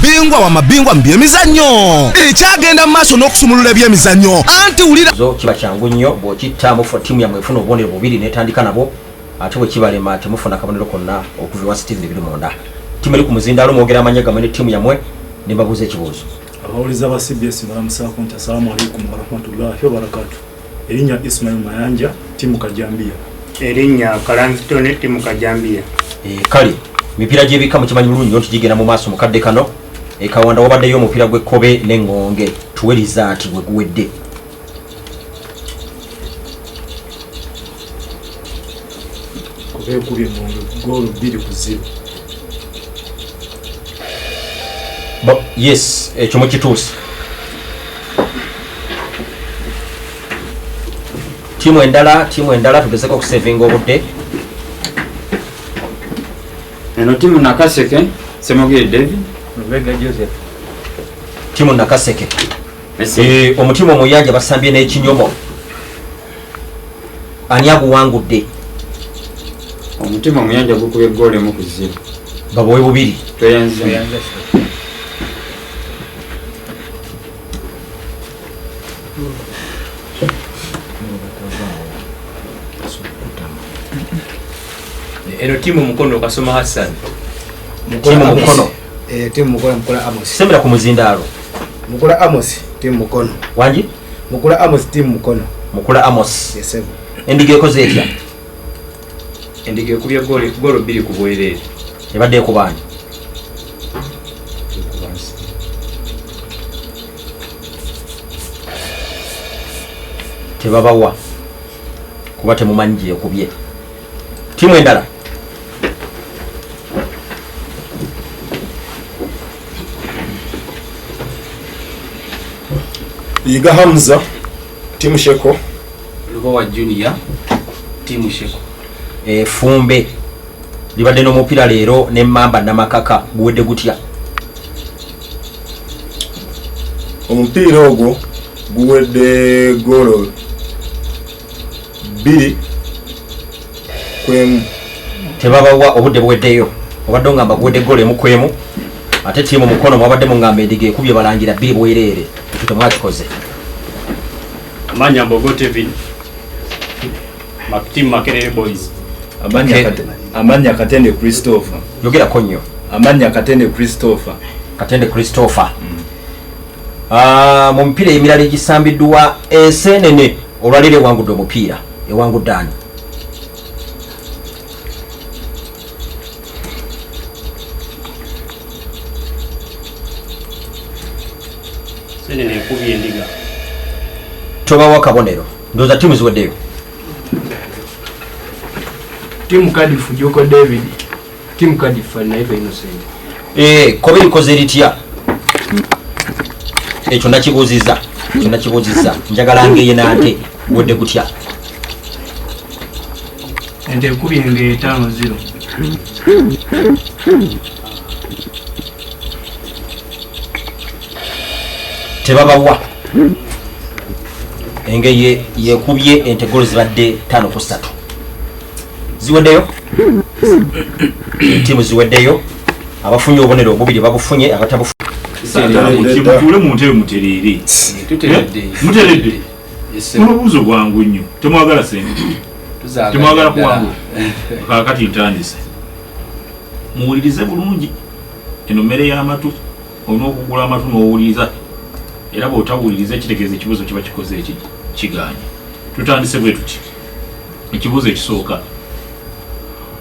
Bingwa wa mabingwa mu byemizannyo ekyagenda mu maaso n'okusumulula ebyemizannyo anti wulira. Zo kiba kyangu nnyo bw'okitta mufu ttiimu yammwe efuna obubonero bubiri n'etandika nabwo ate bwe kibalema temufuna kabonero konna okuva ewa Steven Birimunda. Ttiimu eri ku muzindaalo mwogera amannya gammwe ne ttiimu yammwe ne mbabuuza ekibuuzo. Abawuliza ba CBS mbalamusaako nti assalamu alaikum warahmatullahi wabarakatu. Erinnya Ismail Mayanja, ttiimu Kajambiya. Erinnya Kalanzi Tony, ttiimu Kajambiya. Kale mipiira gy'ebika mukimanyi bulungi nnyo nti gigenda mu maaso mu kadde kano. E Kawanda wabaddeyo omupiira gw'ekkobe n'eŋŋonge, tuwe lizaati bwe guwedde. Kobe ekubye eŋŋonge ggoolo 2-0. Yes, ekyo mukituuse. Ttiimu endala, ttiimu endala tugezeko okusevinga obudde. Eno ttiimu Nakaseke, Ssemogere David. Lubega Joseph. Ttiimu Nakaseke. Omutima omuyanja basambye n'ekinyomo. Ani aguwangudde? Omutima omuyanja gukubye ggoolo 1-0. Babawe bubiri. Tweyanze. Eno ttiimu Mukono, Kasoma Hassan. Ttiimu Mukono. Ttiimu Mukono, Mukula Amos. Sembera ku muzindaalo. Mukula Amos, ttiimu Mukono. Wangi? Mukula Amos, ttiimu Mukono. Mukula Amos. Yes, sir. Endiga ekoze etya? Endiga ekubye ggoolo 2 ku bwereere. Ebadde ekuba ani? Tebabawa kuba temumanyi gyekubye. Ttiimu endala. Yiga Hamza, ttiimu Sheko. Lubowa Junior, ttiimu Sheko. Effumbe libadde n'omupiira leero n'emmamba Namakaka, guwedde gutya? Omupiira ogwo guwedde ggoolo 2-1. Tebabawa obudde buweddeyo. Obadde ongamba guwedde ggoolo 1-1, ate ttiimu Mukono mwabadde mungamba endiga ekubye balangira 2 bwereere. Ekyo temwakikoze. Amanya Mbogo Tevin, Team Makerere Boys. Amanya Katende Christopher. Yogerako nnyo. Amanya Katende Christopher. Katende Christopher. Mu mipiira emirala egisambiddwa enseenene olwaleero ewangudde omupiira. Ewangudde ani? Seenene ekubye endiga. Tobawa kabonero. Ndowooza ttiimu ziweddeyo. Ttiimu Cardiff, Joko David. Ttiimu Cardiff, Naiva Innocent. Kobe likoze litya? Ekyo nakibuuzizza. Ekyo nakibuuzizza. Njagala ngeye nante guwedde gutya? Ente ekubye engeye 5-0. Tebabawa. Engeye yekubye ente ggoolo zibadde 5-3. Ziweddeyo? Ttiimu ziweddeyo. Abafunye obubonero obubiri babufunye, abatabufunye. Mutuule mu ntebe mutereere. Muteredde. Olubuuzo bwangu nnyo. Temwagala ssente. Temwagala kuwangula. Kaakati ntandise. Muwulirize bulungi. Eno mmere y'amatu. Olina okugula amatu n'owuliriza. Era bw'otawuliriza kitegeeza ekibuuzo kiba kikoze eki kigaanye. Tutandise bwe tuti. Ekibuuzo ekisooka.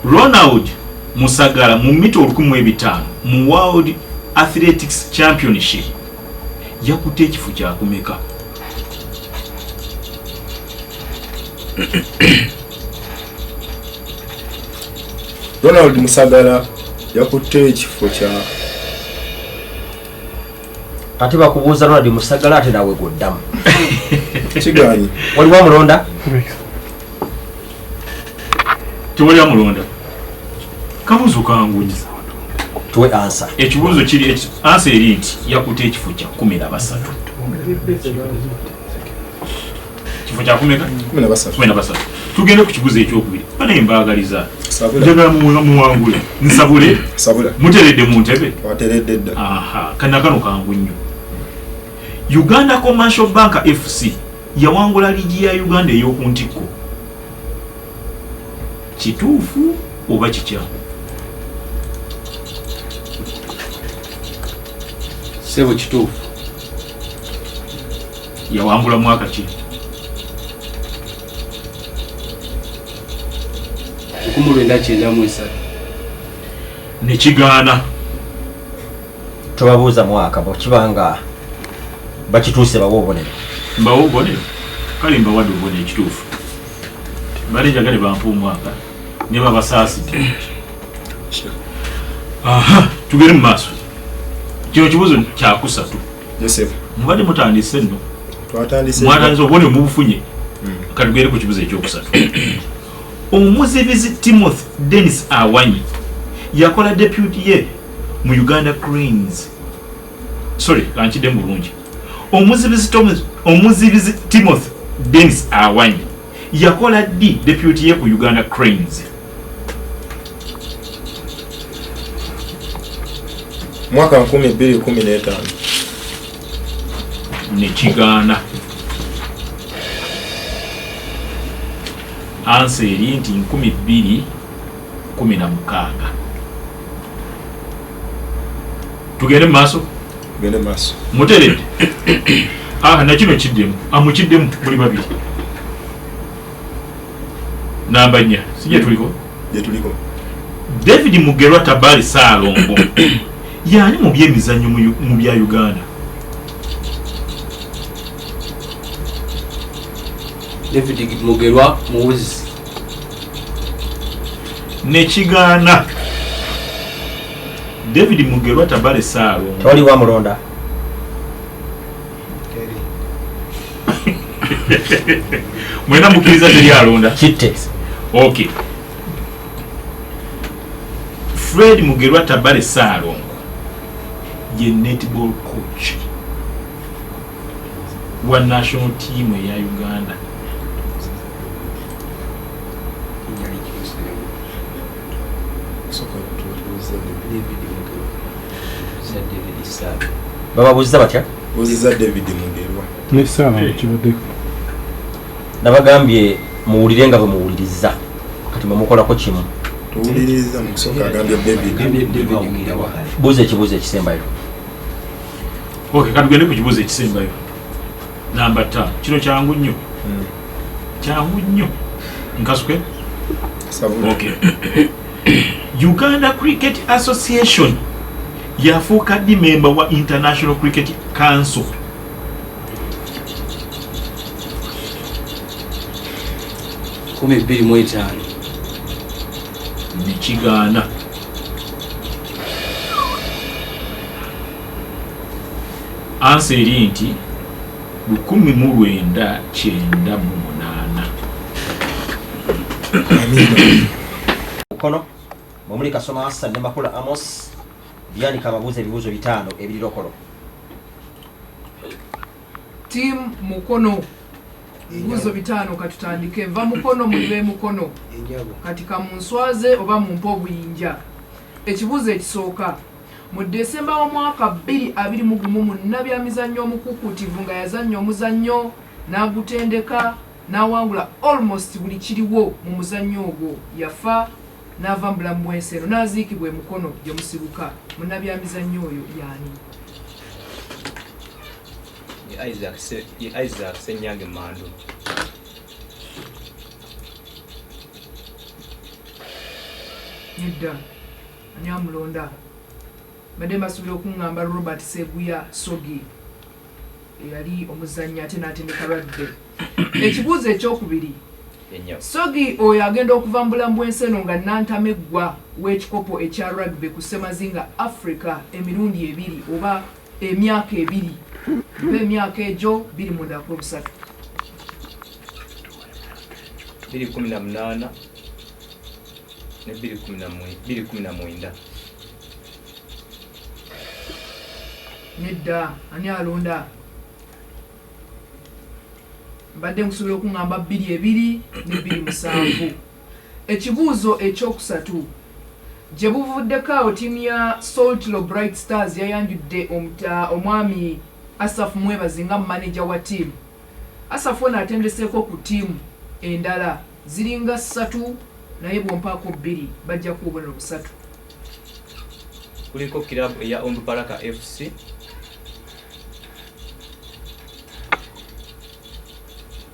Ronald Musagala mu mita 1500 mu World Athletics Championship yakutte ekifo kyakumeka? Ronald Musagala yakutte ekifo kya Ate bakubuuza Ronald Musagala ate naawe gw'oddamu. Kigaanyi. Waliwo amulonda? Tewali amulonda. Kabuuzo kangu nnyo. Tuwe ansa. Ekibuuzo kiri ansa eri nti yakutte ekifo kya 13. Kifo kya kumeka? 13. 13. Tugende ku kibuuzo ekyokubiri. Bane mbaagaliza. Njagala muwangule. Nsabule. Sabula. Muteredde mu ntebe. Twateredde dda. Aha, kana kano kangu nnyo. Uganda Commercial Bank FC yawangula liigi ya Uganda ey'oku ntikko. Kituufu oba kikyamu? Ssebo kituufu. Yawangula mwaka ki? 1993. Nekigaana. Tobabuuza mwaka bwekibanga bakituuse bawa obubonero. Mbawa obubonero? Kale mbawadde obubonero ekituufu. Mbadde njagala bampe omwaka ne babasaasidde. Aha, tugende mu maaso. Kino kibuuzo kyakusatu. Joseph. Mubadde mutandise nno. Twatandise. Mwatandise obubonero mubufunye. Kati tugende ku kibuuzo ekyokusatu. Omuzibizi Timothy Dennis Awanyi yakola deputy ye mu Uganda Cranes. Sorry, kankidde mu bulungi. Omuzibizi Timothy Dennis Awanyi yakola ddi deputy ye ku Uganda Cranes? Mwaka 2015. Nekigaana. Ansa eri nti 2016. Tugende mu maaso? Tugende mu maaso. Muteredde. Ah, nakino kiddemu. Amukiddemu muli babiri. Namba 4. Si gye tuliko? Gye tuliko. David Mugerwa Tabali Ssaalongo y'ani mu byemizannyo mu bya Uganda? David Mugerwa muwuzi. Nekigaana. David Mugerwa Tabale Ssaalongo. Tewali wamulonda. Mwena mukkiriza teri alonda. Kitte. Okay. Fred Mugerwa Tabale Ssaalongo ye netball coach wa national team eya Uganda. Bababuuziza batya? Buuziza David Mugerwa. Ne Ssaalongo kibaddeko. Nabagambye muwulire nga bwe muwuliriza. Kati mwe mukolako kimu. Tuwuliriza mu kusooka agambye David. Buuza ekibuuzo ekisembayo. Okay, katugende ku kibuuzo ekisembayo. Namba 5. Kino kyangu nnyo. Kyangu nnyo. Nkasuke? Sabula. Okay. Uganda Cricket Association yafuuka ddi memba wa International Cricket Council? 2005. Nekigaana. Ansa eri nti 1998. Mukono mwemuli Kasoma Hassan ne Makula Amos. Byanika ababuuza ebibuuzo 5 ebirirokolo. Team Mukono ebibuuzo 5 katutandike. Nva Mukono mulibe Mukono. Kati kamunswaze oba mumpe obuyinja. Ekibuuzo ekisooka. Mu Desemba w'omwaka 2021 munnabyamizannyo omukukuutivu nga yazannya omuzannyo n'agutendeka n'awangula almost buli kiriwo mu muzannyo ogwo yafa n'ava mu bulamu bw'ensi eno n'aziikibwa e Mukono gye musibuka. Munnabyamizannyo oyo y'ani? Ye Isaac Ssenyange Mando. Nedda. Ani amulonda? Mbadde mbasuubira okuŋŋamba Robert Seguya Sogi eyali omuzannyi ate n'atendeka rugby. Ekibuuzo ekyokubiri. Sogi oyo agenda okuva mu bulamu bw'ensi eno nga nnantameggwa w'ekikopo ekya rugby ku Ssemazinga Africa emirundi 2 oba emyaka 2. Mpa emyaka egyo 2013. 2018 ne 2019. Nedda, ani alonda? Mbadde nkusuubira okuŋŋamba 22 ne 27. Ekibuuzo ekyokusatu, gye buvuddeko awo ttiimu ya Soltilo Bright Stars yayanjudde omwami Asaf Mwebaze nga maneja wa ttiimu. Asaf ono atendeseeko ku ttiimu endala ziringa ssatu, naye bw'ompaako bbiri bajja kuwa obubonero busatu. Kuliko kirabu eya Onduparaka FC,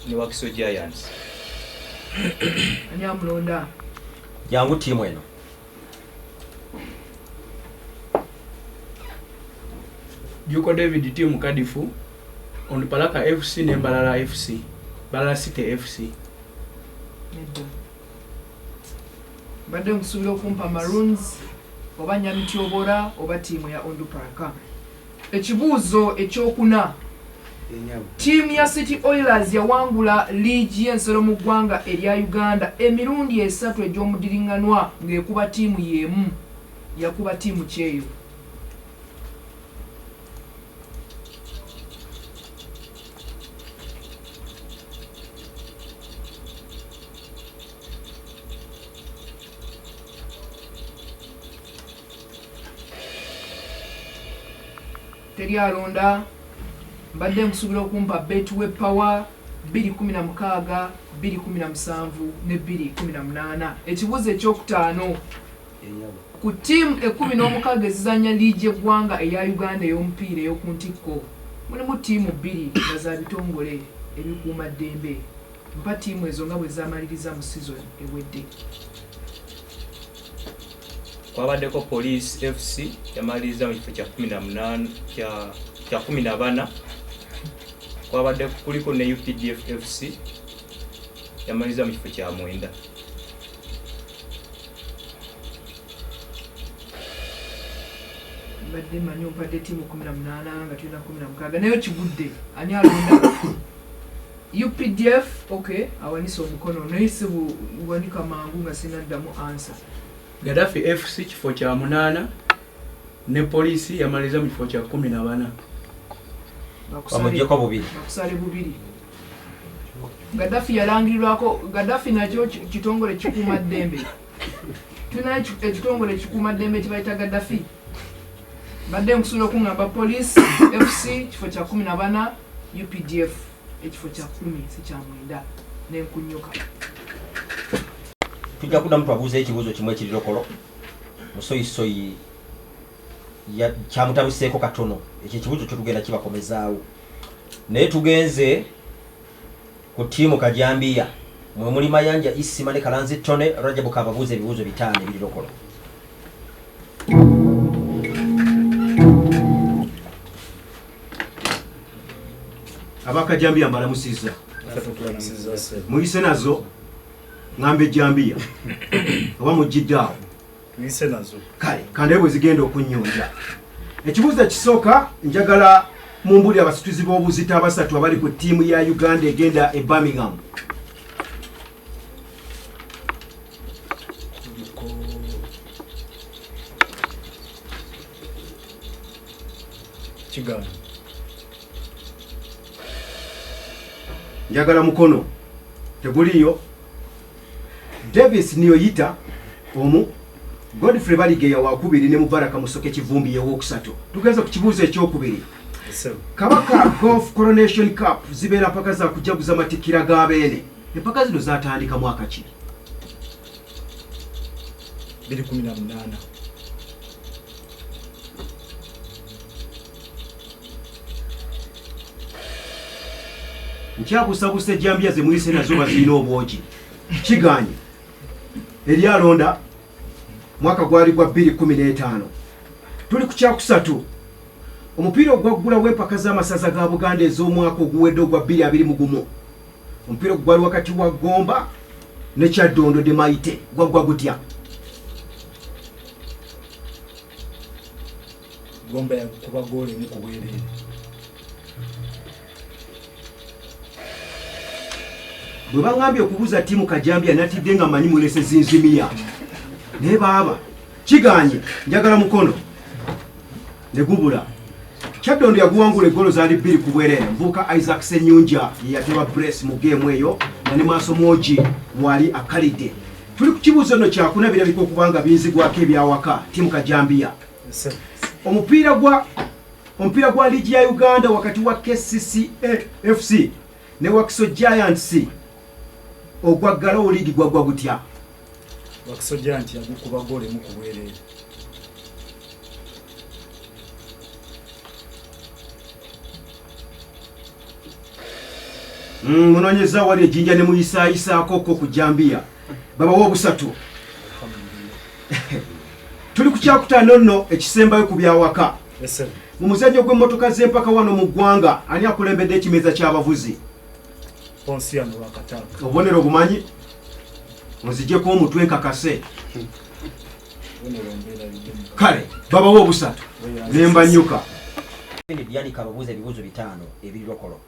ne Wakiso Giants. Ani amulonda? Jangu ttiimu eno. Juko David, ttiimu Cardiff, Onduparaka FC ne Mbarara FC, Mbarara City FC. Nedda. Mbadde nkusuubira okumpa Maroons oba Nyamityobora oba ttiimu ya Onduparaka. Ekibuuzo ekyokuna, ttiimu ya City Oilers yawangula liigi y'ensero mu ggwanga erya Uganda emirundi esatu egy'omudiriŋŋanwa ng'ekuba ttiimu y'emu. Yakuba ttiimu ki eyo? Teri alonda. Mbadde nkusuubira okumpa Betway Power 216, 217 ne 218. Ekibuuzo ekyokutaano, ku ttiimu 16 ezizannya liigi y'eggwanga eya Uganda ey'omupiira ey'oku ntikko mulimu ttiimu bbiri nga za bitongole ebikuumaddembe. Mpa ttiimu ezo nga bwe zaamaliriza mu sizoni ewedde. Kwabaddeko Police FC yamaliriza mu kifo kya 18 kya 14. Kwabadde kuliko ne UPDF FC yamaliriza mu kifo kya 9. Mbadde mmanyi ompadde ttiimu 18 nga tulina 16, naye kigudde. Ani alonda? UPDF, okay, awanise omukono naye si buwanika mangu nga sinaddamu ansa. Gaddafi FC kifo kya 8 ne Poliisi yamaliriza mu kifo kya 14. Bamuggyeko bubiri. Bakusale bubiri. Gaddafi yalangirirwako. Gaddafi nakyo kitongole kikuumaddembe. Tulina ekitongole kikuumaddembe kibayita Gaddafi. Mbadde nkusuubira okuŋŋamba Police FC kifo kya 14, UPDF ekifo kya 10 si kya 9, nenkunyuka. Tujja kuddamu tubabuuze ekibuuzo kimu ekirirokolo. Musoyisoyi kyamutabuseeko katono, ekyo ekibuuzo kyo tugenda kibakomezaawo. Naye tugenze ku ttiimu Kajambiya mwe muli Mayanja Isima ne Kalanzi Tone. Rajabu kababuuza ebibuuzo 5 ebirirokolo. Abakajambiya mbalamusizza. Muyise nazo ŋŋamba ejjambiya oba mugidde awo? Tuyise nazo. Kale kandabe bwe zigenda okunnyonja. Ekibuuzo ekisooka, njagala mumbulire abasituzi b'obuzito abasatu abali ku ttiimu ya Uganda egenda e Birmingham. Kigaanyi. Njagala mukono teguliyo. Davis Niyoyita omu, Godfrey Baligeya wakubiri ne Mubaraka Musoke Kivumbi yewokusatu. Tugenze ku kibuuzo ekyokubiri. Kabaka Golf Coronation Cup zibeera mpaka za kujaguza matikkira ga Beene. Empaka zino zatandika mwaka ki? 2018. Nkyabusabusa ejjambiya ze muyise nazo bazirina obwogi. Kigaanyi. Eri alonda mwaka gwali gwa 2015. Tuli ku kyakusatu. Omupiira ogwaggulawo empaka z'amasaza ga Buganda ez'omwaka oguwedde ogwa 2021. Omupiira ogwali wakati wa Gomba ne Kyaddondo de Maite gwaggwa gutya? Gomba yakuba ggoolo emu ku bwereere. Bwe baŋŋambye okubuuza ttiimu Kajambiya natidde nga mmanyi mulese zinzimiya. Naye baaba kigaanye, njagala mukono ne gubula. Kyaddondo yaguwangula eggolo zaali 2 ku bwereere. Muvubuka Isaac Ssenyonja ye yateba brace mu geemu eyo nga ne Maaso Mwogi mwali akalidde. Tuli ku kibuuzo nno kyakuna, birabika okuba nga binzigwako ebyawaka. Tiimu Kajambiya, omupiira gwa liigi ya Uganda wakati wa KCCA FC ne Wakiso Giants ogwaggalawo liigi gwaggwa gutya? Wakiso Giant yagukuba goolo emu ku bwereere. Munoonyeza wali ejjinja ne muyisaayisaakoko ku jambiya, babawe obusatu. Tuli ku kyakutaano nno ekisembayo ku byawaka. Mu muzannyo gw'emmotoka z'empaka wano mu ggwanga, ani akulembedde ekimeeza ky'abavuzi? Ponsiano Lwakataka. Obubonero obumanyi? Munzijeko omutwe nkakase. Obubonero mbeerabidde. Kale babawe obusatu nembanyuka. Byanika ababuuza ebibuuzo bitaano ebiri lokolo.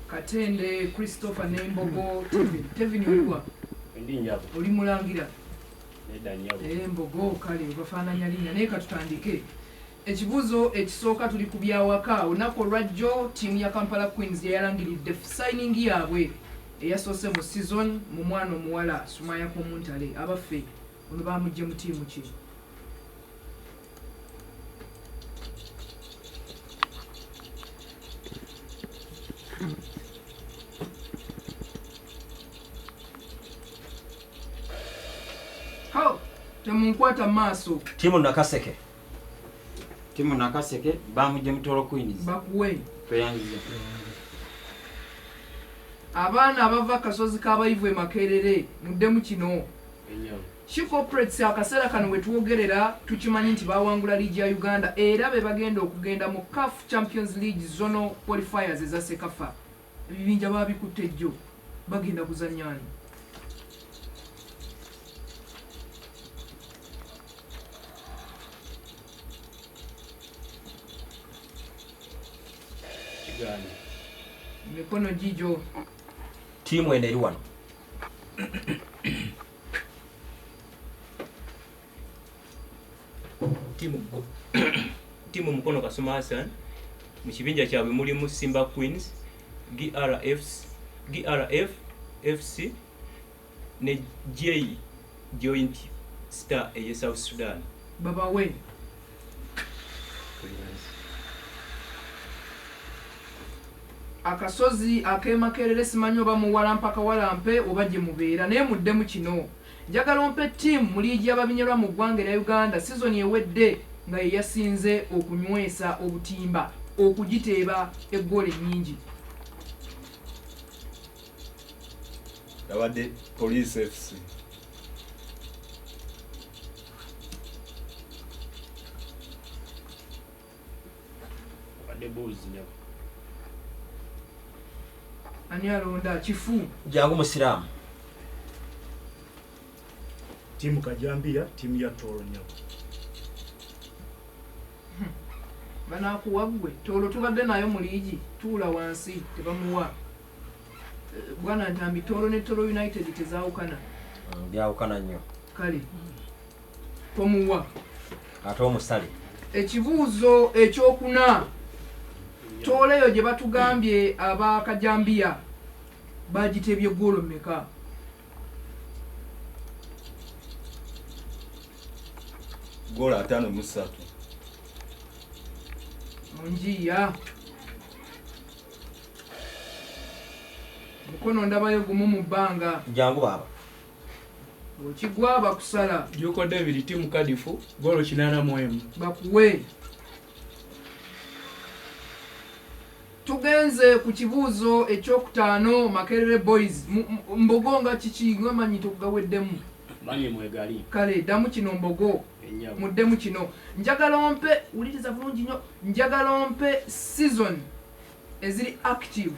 Katende Christopher n'Embogo Tevin. Tevin, oliwa? Ndi nyabo. Oli mulangira? Nedda nyabo. Embogo, kale obafaananya linnya, naye katutandike. Ekibuuzo ekisooka, tuli ku byawaka. Olunaku olwajjo ttiimu ya Kampala Queens yayalangiridde signing yaabwe eyasoose mu season mu mwana omuwala Sumaya Komuntale. Abaffe, ono bamugje mu ttiimu ki? Ho, temunkwata maaso. Tiimu Nakaseke. Tiimu Nakaseke, bamugye mu Toro Queens. Bakuwe. Tweyanziza. Abaana abava kasozi k'abayivu e Makerere, muddemu kino. She Corporates akaseera kano we twogerera tukimanyi nti bawangula liigi ya Uganda, era be bagenda okugenda mu CAF Champions League zonal qualifiers eza CECAFA. Ebibinja babikutte ejjo, bagenda kuzannyani? Kigaanyi. Mikono gigyo. Ttiimu eno eri wano. Tiimu Mukono Kasuma Hassan, mu kibinja kyabwe mulimu Simba Queens, GRF FC ne J Joint Star eye South Sudan. Babawe. Akasozi ak'emakerere, simanyi oba muwalampa kawalampe oba gye mubeera, naye muddemu kino. Njagala ompe ttiimu mu liigi y'ababinyolwa mu ggwanga erya Uganda sizoni ewedde nga ye yasinze okunywesa obutimba, okugiteeba eggoolo ennyingi. Yabadde Police FC. Abadde Bulls nyabo. Ani alonda kifu? Jangu musiraamu. Tiimu Kajambiya, tiimu ya Toro nyabo. Banakuwa ggwe Toolo tubadde nayo mu liigi. Tuula wansi, tebamuwa. Bwana Ntambi, Toolo ne Toro United tezaawukana. Byawukana nnyo. Kale tomuwa. Ate omusale. Ekibuuzo ekyokuna, Toolo eyo gye batugambye abakajambiya bagitebye goolo mmeka? Goolo 53. Onjiya Mukono, ndabayo gumu mu bbanga. Jangu baaba. Okigwa bakusala. Juko David, tiimu Kadifu, goolo 81. Bakuwe. Tugenze ku kibuuzo ekyokutaano. Makerere Boys, Mbogo nga kiki ngamanyi togaweddemu? Manyi mwegali. Kale ddamu kino, Mbogo. Ennyabo. Muddemu kino. Njagala ompe, wuliriza bulungi nnyo, njagala ompe season eziri active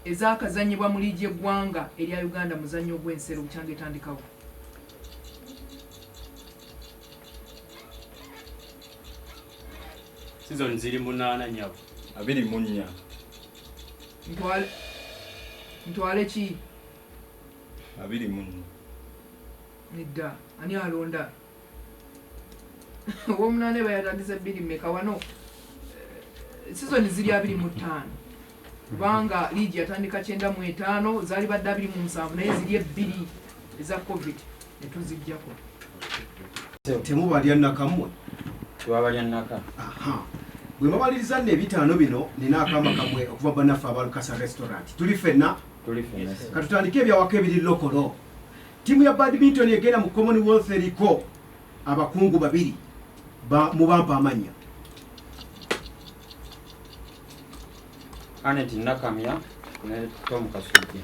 ezakazanyibwa mu liigi y'eggwanga erya Uganda muzannyo ogw'ensero bukyanga etandikawo. Season ziri 8 nyabo. 24. Ntwale ki? 24. Nedda. Ani alonda owomunaana? Eba yatandise bbiri mmeka wano? Season ziri 25. Kubanga liigi yatandika 95, zaali badde 27, naye ziri ebbiri eza COVID ne tuziggyako. Temubalya nakammwe? Tubabalya naka. Aha. Bwe mubaliriza nno ebitaano bino, nina akaama kammwe okuva bannaffe aba Lukasa Restaurant. Tuli ffenna? Tuli ffenna. Katutandike ebyawaka ebiri lokolo. Ttiimu ya badminton egenda mu Commonwealth eriko abakungu babiri mubampa amannya. Anet Nakamya ne Tom Kasujja.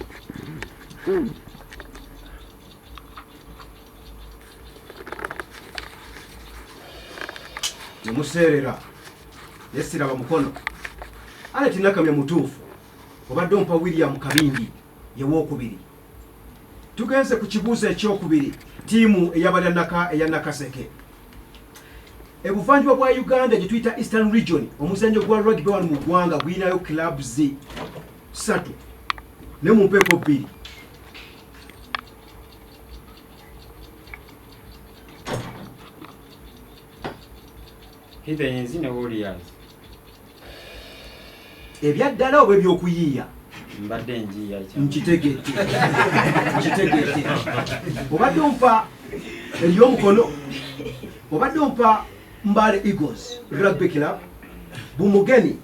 Nemuseerera yesiraba mukono. Anet Nakamya mutuufu, obadde ompa William Kabindi yewookubiri. Tugenze ku kibuuzo ekyokubiri, ttiimu eyabalyanaka eya Nakaseke. Ebuvanjuba bwa Uganda gye tuyita Eastern Region, omuzannyo gwa rugby wano mu ggwanga gulinayo clubs 3 ne mu mpeeko 2. Heathens ne Warriors. Ebyaddala oba ebyokuyiiya? Mbadde njiiya ekya. Nkitegedde. Nkitegedde. Obadde ompa ery'omukono, obadde ompa Mbale Eagles Rugby Club, Bumugeni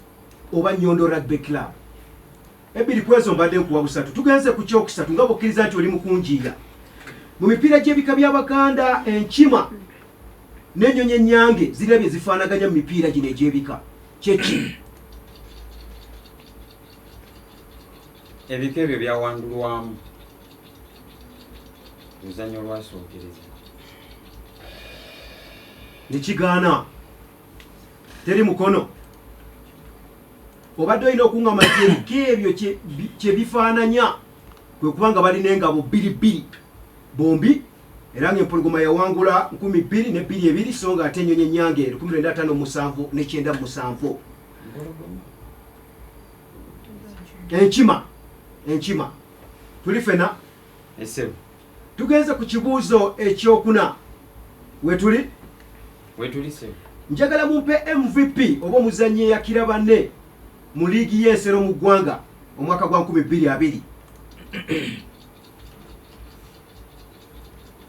oba Nyondo Rugby Club. Ebiri kwezo mbadde nkuwa busatu. Tugenze ku kyokusatu nga bw'okkiriza nti oli mukunjiiya. Mu mipiira gy'ebika by'Abaganda, enkima n'ennyonyi ennyange zirina bye zifaanaganya mu mipiira gino egy'ebika. Kye ki? Ebika ebyo byawandulwamu luzannya olwasookereza. Ne kigaana. Teri mukono. Obadde olina okuŋŋamba nti ebika ebyo kye bifaananya kwe kubanga balina engabo bbiri bbiri bombi, era ng'empologoma yawangula 2022, so ng'ate ennyonyi ennyange 1957 ne 97. Enkima, enkima. Tuli ffenna? Esebo. Tugenze ku kibuuzo ekyokuna. Wetuli? Wetuli sebo. Njagala mumpe MVP oba omuzannyi eyakira banne mu liigi y'ensero mu ggwanga omwaka gwa 2020.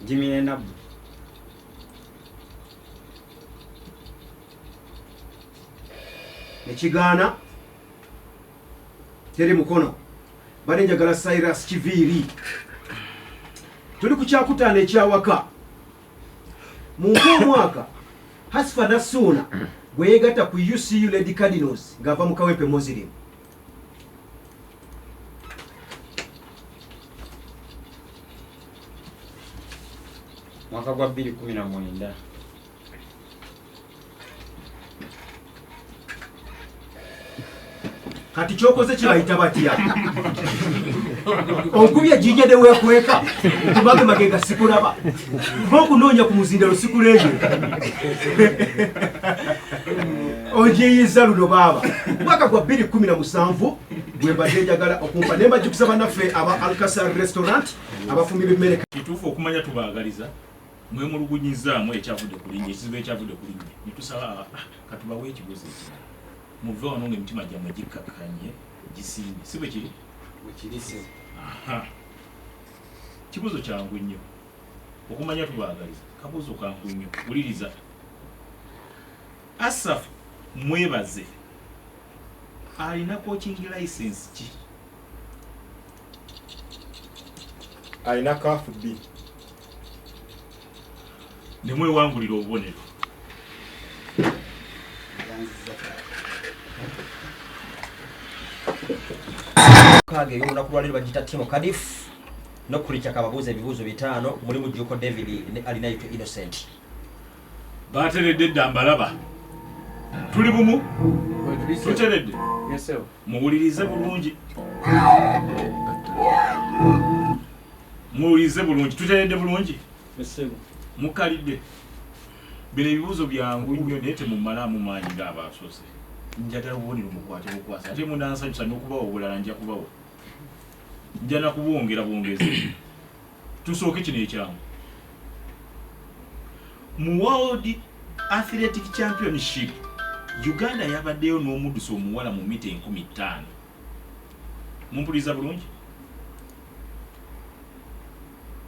Jimmy Enabu. Nekigaana. Teri mukono. Bale njagala Cyrus Kiviiri. Tuli ku kyakutaano ekyawaka. Mu omwaka Hasfa Nassuuna gwe yeegatta ku UCU Lady Cardinals ng'ava mu Kawempe Muslim. Mwaka gwa 2019. Kati kyokoze kibayita batya? Onkubye ejjinja ne weekweka, nkumagemage nga sikulaba. Nva okunoonya ku muzindalo sikuleebye. Onjiiyiza luno baaba. Mwaka gwa 2017 gwe mbadde njagala okumpa. Ne mbajjukiza bannaffe aba Alkasar Restaurant abafumbi b'emmere. Kituufu okumanya tubaagaliza mwemulugunyizzaamu ekyavudde ku linnya, ekizibu ekyavudde ku linnya. Ne tusaba katubawe ekibuuzo ekirala. Muve wano ng'emitima gyammwe gikkakkanye, gisiimye. Si bwe kiri? Bwe kiri ssebo. Aha. Kibuuzo kyangu nnyo. Okumanya tubaagaliza. Kabuuzo kangu nnyo. Wuliriza. Asaf Mwebaze alina coaching license ki? Alina CAF B. Ne mwewangulira obubonero. Kage y'olunaku lwaleero bagiyita Timo Cardiff n'okulikya kababuuza ebibuuzo 5 mulimu Jjuuko David ne Alinaitwe Innocent. Bateredde dda mbalaba. Tuli bumu? Tuteredde? Muwulirize bulungi. Muwulirize bulungi. Tuteredde bulungi? Mukalidde. Bino ebibuuzo byangu nnyo naye temumalaamu maanyi ng'abaasoose. Njagala obubonero mukwate bukwasi. Ate munansanyusa n'okubawa obulala nja kubawa. Nja na kubwongera bwongezi. Tusooke kino ekyangu. Mu World Athletic Championship, Uganda yabaddeyo n'omuddusi omuwala mu mita 5000. Mumpuliza bulungi?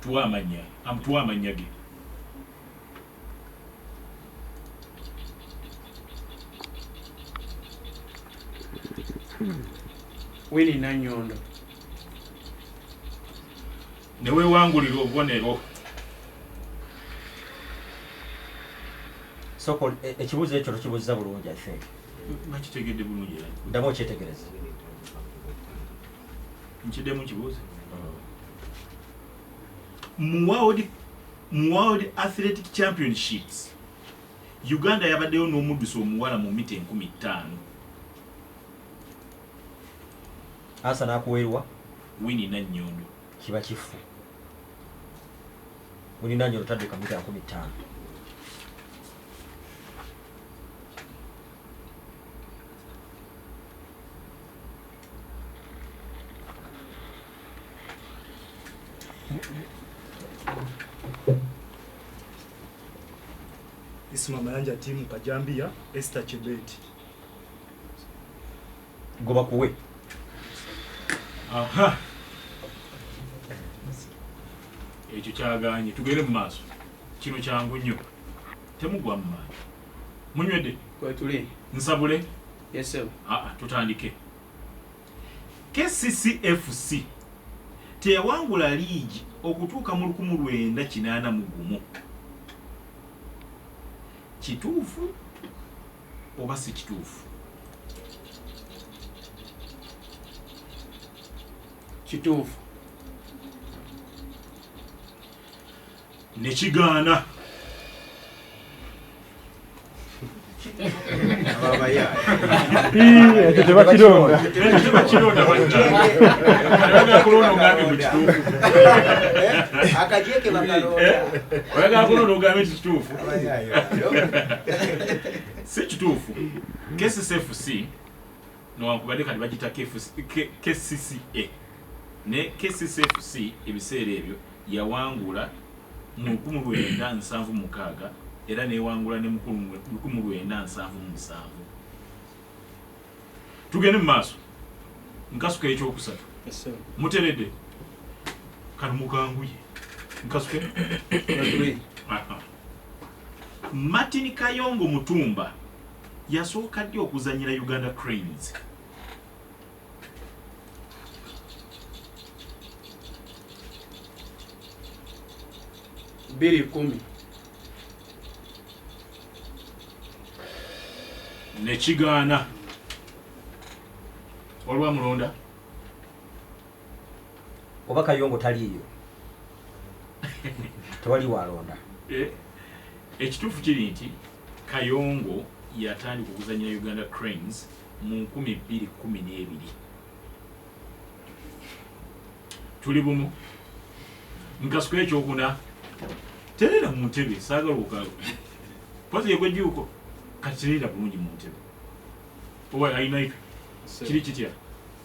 Tuwa amannya, tuwa amannya ge. Winnie Nanyondo. Ne weewangulira obubonero. Soko ekibuuzo ekyo tokibuuziza bulungi, I think. Bakitegedde bulungi era. Ddamu okyetegereze. Nkiddemu nkibuuze. Mu World Athletic Championships, Uganda yabaddeyo n'omuddusi omuwala mu mita 5000. Asa n'akuweerwa? Winnie Nanyondo. Kiba kifu. Winnie Nanyondo tadduka mita 5000. Isma Mayanja timu Kajambia, Esther Chebet. Goba kuwe. Aha. Ekyo kyagaanye, tugende mu maaso. Kino kyangu nnyo. Temugwa mu maanyi. Munywedde? Kwetuli. Nsabule? Yes sir. Tutandike. KCCFC teyawangula liigi okutuuka mu 1981. Kituufu oba si kituufu? Kituufu. Ne kigaana. Ekyo tebakironda. Ekyo tebakironda bannange. Oyagala kulonda ogambe mu kituufu. Akajeeke bakalonda. Oyagala kulonda ogambe nti kituufu. Si kituufu. KCCFC newankubadde kati bagiyita KCCA ne KCCFC ebiseera ebyo yawangula mu 1976 era newangula ne mu 1977. Tugende mu maaso. Nkasuke ekyokusatu. Muteredde. Kano mukanguye. Nkasuke. Martin Kayongo Mutumba yasooka ddi okuzannyira Uganda Cranes? 2010. Nekigaana. Waliwo amulonda? Oba Kayongo taliiyo. Tewali walonda. Ekituufu kiri nti Kayongo yatandika okuzannyira Uganda Cranes mu 2012. Tuli bumu. Nkasuka ekyokuna. Terera mu ntebe, saagala okukaaga. Pozi yegwe jjuuko. Kati terera bulungi mu ntebe. Owa alina kiri kitya?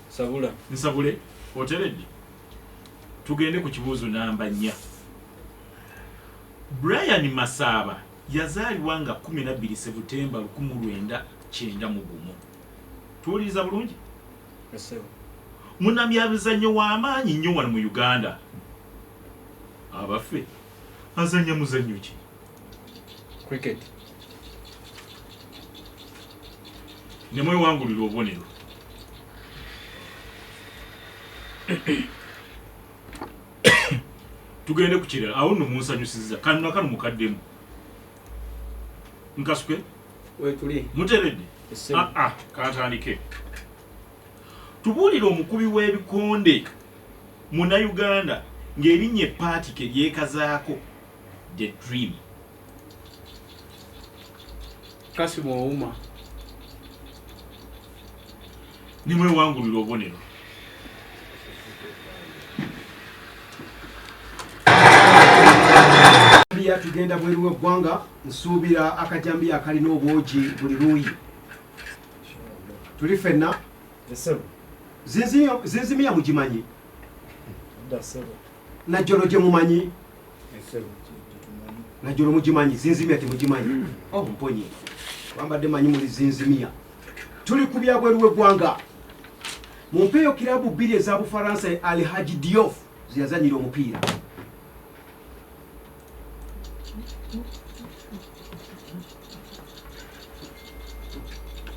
Sabula. Nsabule, oteredde. Tugende ku kibuuzo namba 4. Brian Masaba yazaalibwa nga 12 Septemba 1991. Tuwuliriza bulungi? Munnamyabizannyo w'amaanyi nnyo wano mu Uganda. Abaffe, azannya muzannyo ki? Cricket. Ne mwewangulira obubonero. Tugende ku kirala, awo nno munsanyusizza. Kano na kano mukaddemu. Nkasuke? Weetuli. Muteredde? Kantandike. Tubuulire omukubi w'ebikonde Munnayuganda ng'erinnya eppaatike lyekazaako The Dream. Kasimu Ouma. Ne mwewangulira obubonero. Tugenda bweru w'eggwanga, nsuubira akajambiya akalina obwogi buli luuyi. Tuli ffenna? Zinzimiya mugimanyi? Najjolo gye mumanyi? Najjolo mugimanyi, zinzimiya temugimanyi. Oh, mponye. Wambadde manyi muli zinzimiya. Tuli ku bya bweru w'eggwanga. Mumpeeyo kirabu bbiri eza Bufaransa Al Haji Diouf zeyazanyira omupiira.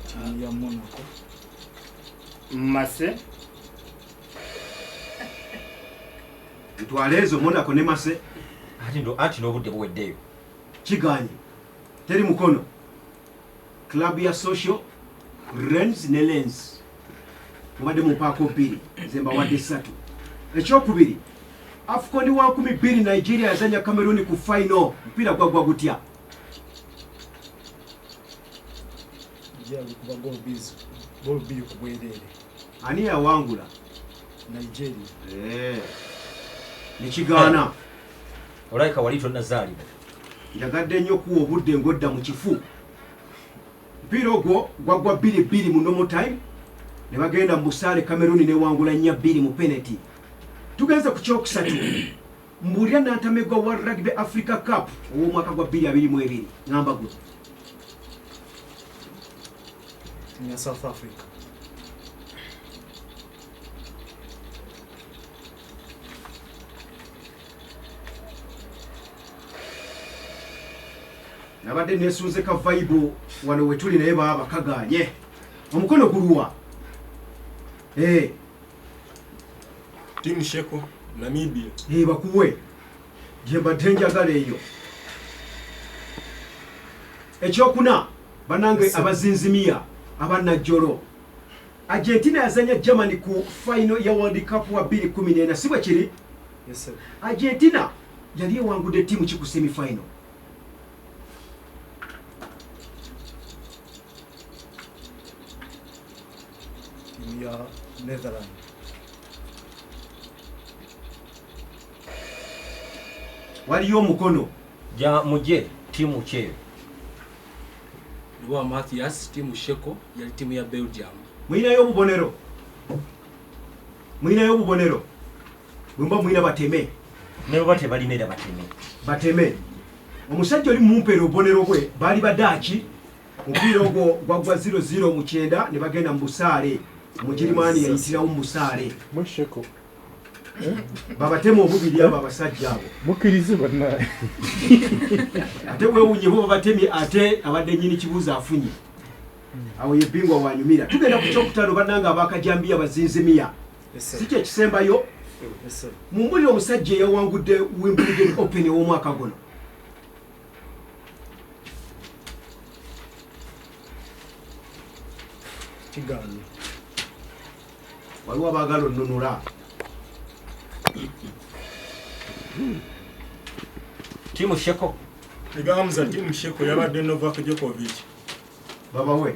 Tiimu ya Monaco. Mase. Ntwale ezo Monaco ne Mase. Anti n'obudde buweddeyo. Kiganye. Teri mukono. Club ya Social Rennes ne Lens. Mubadde mumpaako bbiri, nze mbawadde ssatu. Ekyokubiri, AFCON wa 2000 Nigeria yazanya Cameroon ku final. Mupiira gwagwa gutya? Kuba gol bbiri ku bwereere. Ani yawangula? Nigeria. Nekigaana. Olabika wali tonnazaalibwa. Njagadde nnyo okuwa obudde ng'odda mu kifu. Mupiira ogwo gwagwa 2-2 mu normal time. Ne bagenda mu busaale Cameroon newangula 4-2 mu penalty. Tugenze ku kyokusatu. Mbuulira nantamegwa wa Rugby Africa Cup ow'omwaka gwa 2022. Ngamba gwe. Tiimu ya South Africa. Nabadde neesunze ka vibe wano we tuli naye baba kagaanye. Omukono guluwa. Tiimu Sheko, Namibia. Bakuwe. Gye mbadde njagala eyo. Ekyokuna, bannange abazinzimiya abannajjolo. Argentina yazanya Germany ku final ya World Cup wa 2014, si bwe kiri? Yes sir. Argentina yali ewangudde ttiimu ki ku semi final? Tiimu ya Netherlands. Waliyo omukono. Ja muje ttiimu ki eyo? Luwa Mathias, ttiimu Sheko, yali ttiimu ya Belgium. Mulinayo obubonero? Mulinayo obubonero? Bwe muba mulina bateme. Ne bwe tebalina era bateme. Bateme. Omusajja oli mumpeera obubonero bwe baali Badaaki. Omupiira ogwo gwagwa 0-0 mu kyenda ne bagenda mu busaale. Omugirimaani yayitirawo mu busaale. Musheko. Babatema obubiri abo abasajja abo. Mukkirize bannaye. Ate weewuunye bo babatemye ate abadde nnyini kibuuzo afunye. Awo ye bingwa wanyumira. Tugenda ku kyokutaano bannange abakajambiya bazinzimiya. Si kye kisembayo? Mumbulire omusajja eyawangudde Wimbledon Open ow'omwaka guno. Kiganye. Waliwo abaagala onnunula. Tiimu Sheko. Egamza tiimu Sheko yabadde Novak Djokovic. Babawe.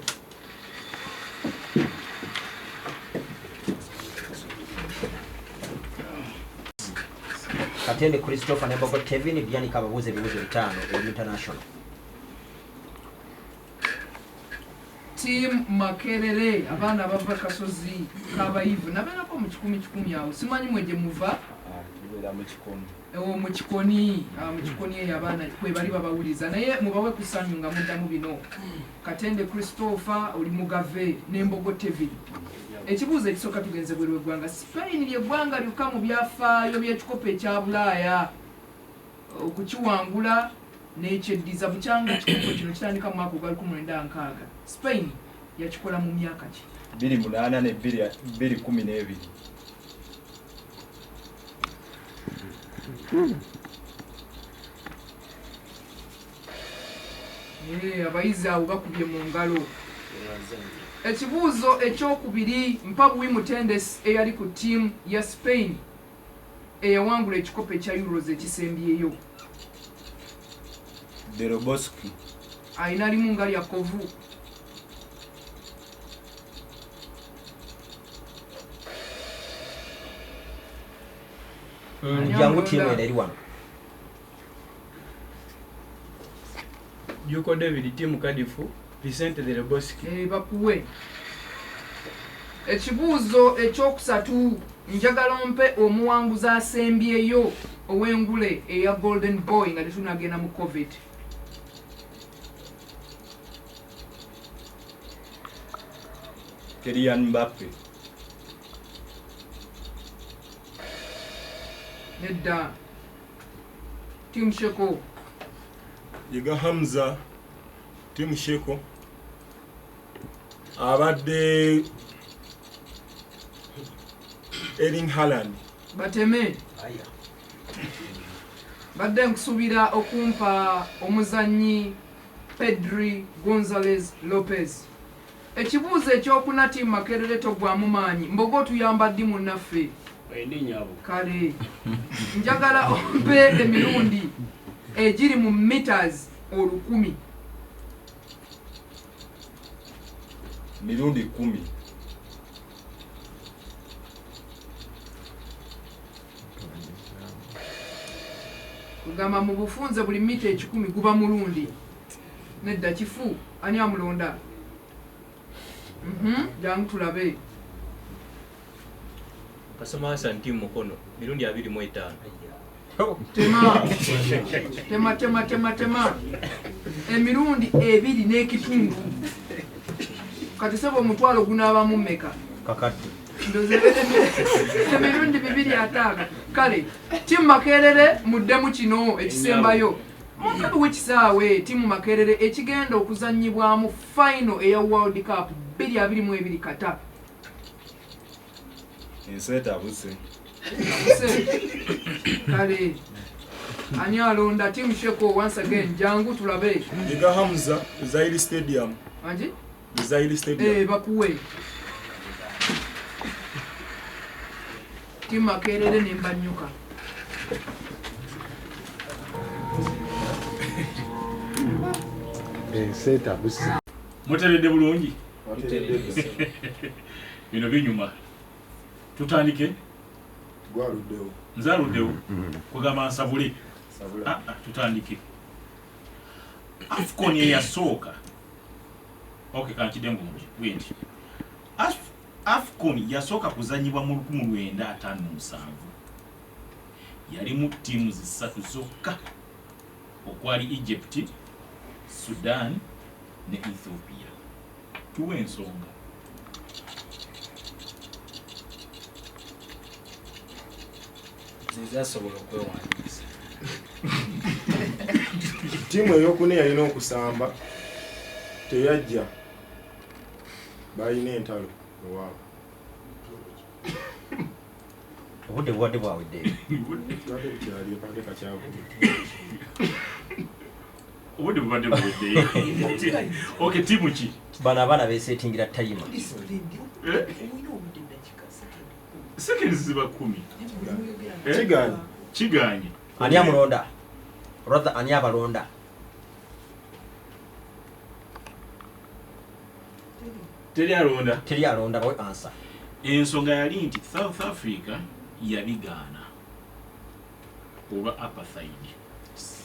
Katende Christopher ne Bogo Tevin Byanika ababuuza ebibuuzo bitaano eri international. Team Makerere abaana bava Kasozi kabayivu nabeerako mu 10-10 awo simanyi mwe gye muva. Tubeera mu Kikoni. Mu Kikoni, mu Kikoni eyo abaana kwe bali babawuliza naye mubawe ku ssanyu nga muddamu bino. Katende Christopher oli Mugave ne Mbogo Tevin. Ekibuuzo ekisooka tugenze bweru w'eggwanga. Spain ly'eggwanga lyokka mu byafaayo by'ekikopo ekya Bulaaya okukiwangula n'ekyeddiza bukyanga ekikopo kino kitandika mu mwaka ogwa 1960. Spain yakikola mu myaka ki? 2008 ne 2012. Abayizi abo bakubye mu ngalo. Ekibuuzo ekyokubiri, Mpabuwi Mutendesi eyali ku ttiimu ya Spain eyawangula ekikopo ekya Euros ekisembyeyo. Del Bosque. Ayina limu nga lya kovu. Jangu ttiimu eno eri wano. Juko David, ttiimu Kadifu, Vicente Del Bosque. Bakuwe. Ekibuuzo ekyokusatu, njagala ompe omuwanguzi asembyeyo ow'engule eya Golden Boy nga tetunnagenda mu COVID. Kylian Mbappe. Nedda. Tiimu Sheko. Yiga Hamza, tiimu Sheko. Abadde Erling Haaland. Bateme. Badde nkusuubira okumpa omuzannyi Pedri Gonzalez Lopez. Ekibuuzo ekyokuna, tiimu Makerere, togwamu maanyi. Mbogo, otuyamba ddi munnaffe? Endi nyabo. Kale njagala ompe emirundi egiri mu meters 1000. Mirundi 10. Kugamba mu bufunze buli mita 100 guba mulundi. Nedda, kifu. Ani amulonda? Jangu tulabe. Kasoma Hassan, tiimu Mukono, mirundi 25. Tema, tema, tema, tema, tema. Emirundi 2.5. Kati sebo, omutwalo gunaabamu mmeka? Kakadde. Ndoze emirundi 250. Kale tiimu Makerere, muddemu kino ekisembayo. Mungabi w'ekisaawe tiimu Makerere ekigenda okuzannyibwamu final eya World Cup 2022 kata? Ensi etabuse. Kale ani alonda? Tiimu Sheko, once again, jangu tulabe. Yiga Hamza, Lusail Stadium. Anji? Lusail Stadium. Eh, bakuwe. Tiimu Makerere nembanyuka. Ensi etabuse. Muteredde bulungi. Bino binyuma. Tutandike. Gwaluddewo. Nze aluddewo. Kugamba nsabule. Ah, ah, tutandike. AFCON eyasooka, okay, kankidde bulungi bwenti. AFCON yasooka kuzanyibwa mu 1957. Yalimu ttiimu zisatu zokka, okwali Egypt, Sudan ne Ethiopia. Tuwe ensonga. Zezasobola okwewandiisa. Ttiimu eyokuna yalina okusamba, teyajja, balina entalo ewaabwe. Obudde bubadde bwawedde. Tubadde bukyali pake kakyavudde. Obudde bubadde buwedde. Okay, ttiimu ki? Bano abaana beesetingira timer. Seconds ziba 10. Kigaanye. Kigaanye. Ani amulonda? Rather, ani abalonda? Teri alonda. Teri alonda, bawe answer. Ensonga yali nti South Africa yabigaana olwa apartheid.